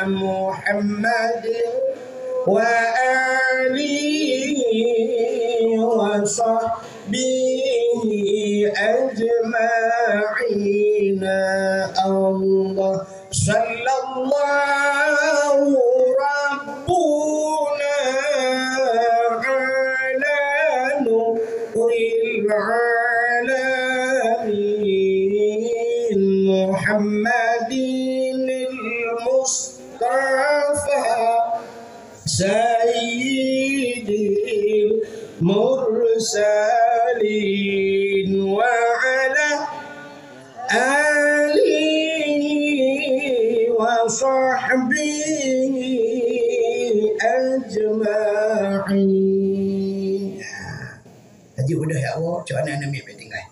محمد وآله وصحبه أجمعين. الله صلى الله ربنا على نور العالمين محمد المصطفى سيد المرسلين وعلى آله وصحبه أجمعين. Haji udah ya Allah, cok anak-anak miet tinggai.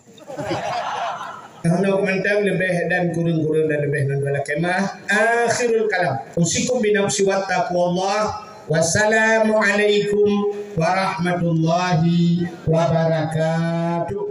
Nah, mantong leubeh dan kureueng-kureueng dan leubeh nan dua lakèe mah. Akhirul kalam. Usikum binafsi wattaqwallah. Wassalamualaikum warahmatullahi wabarakatuh.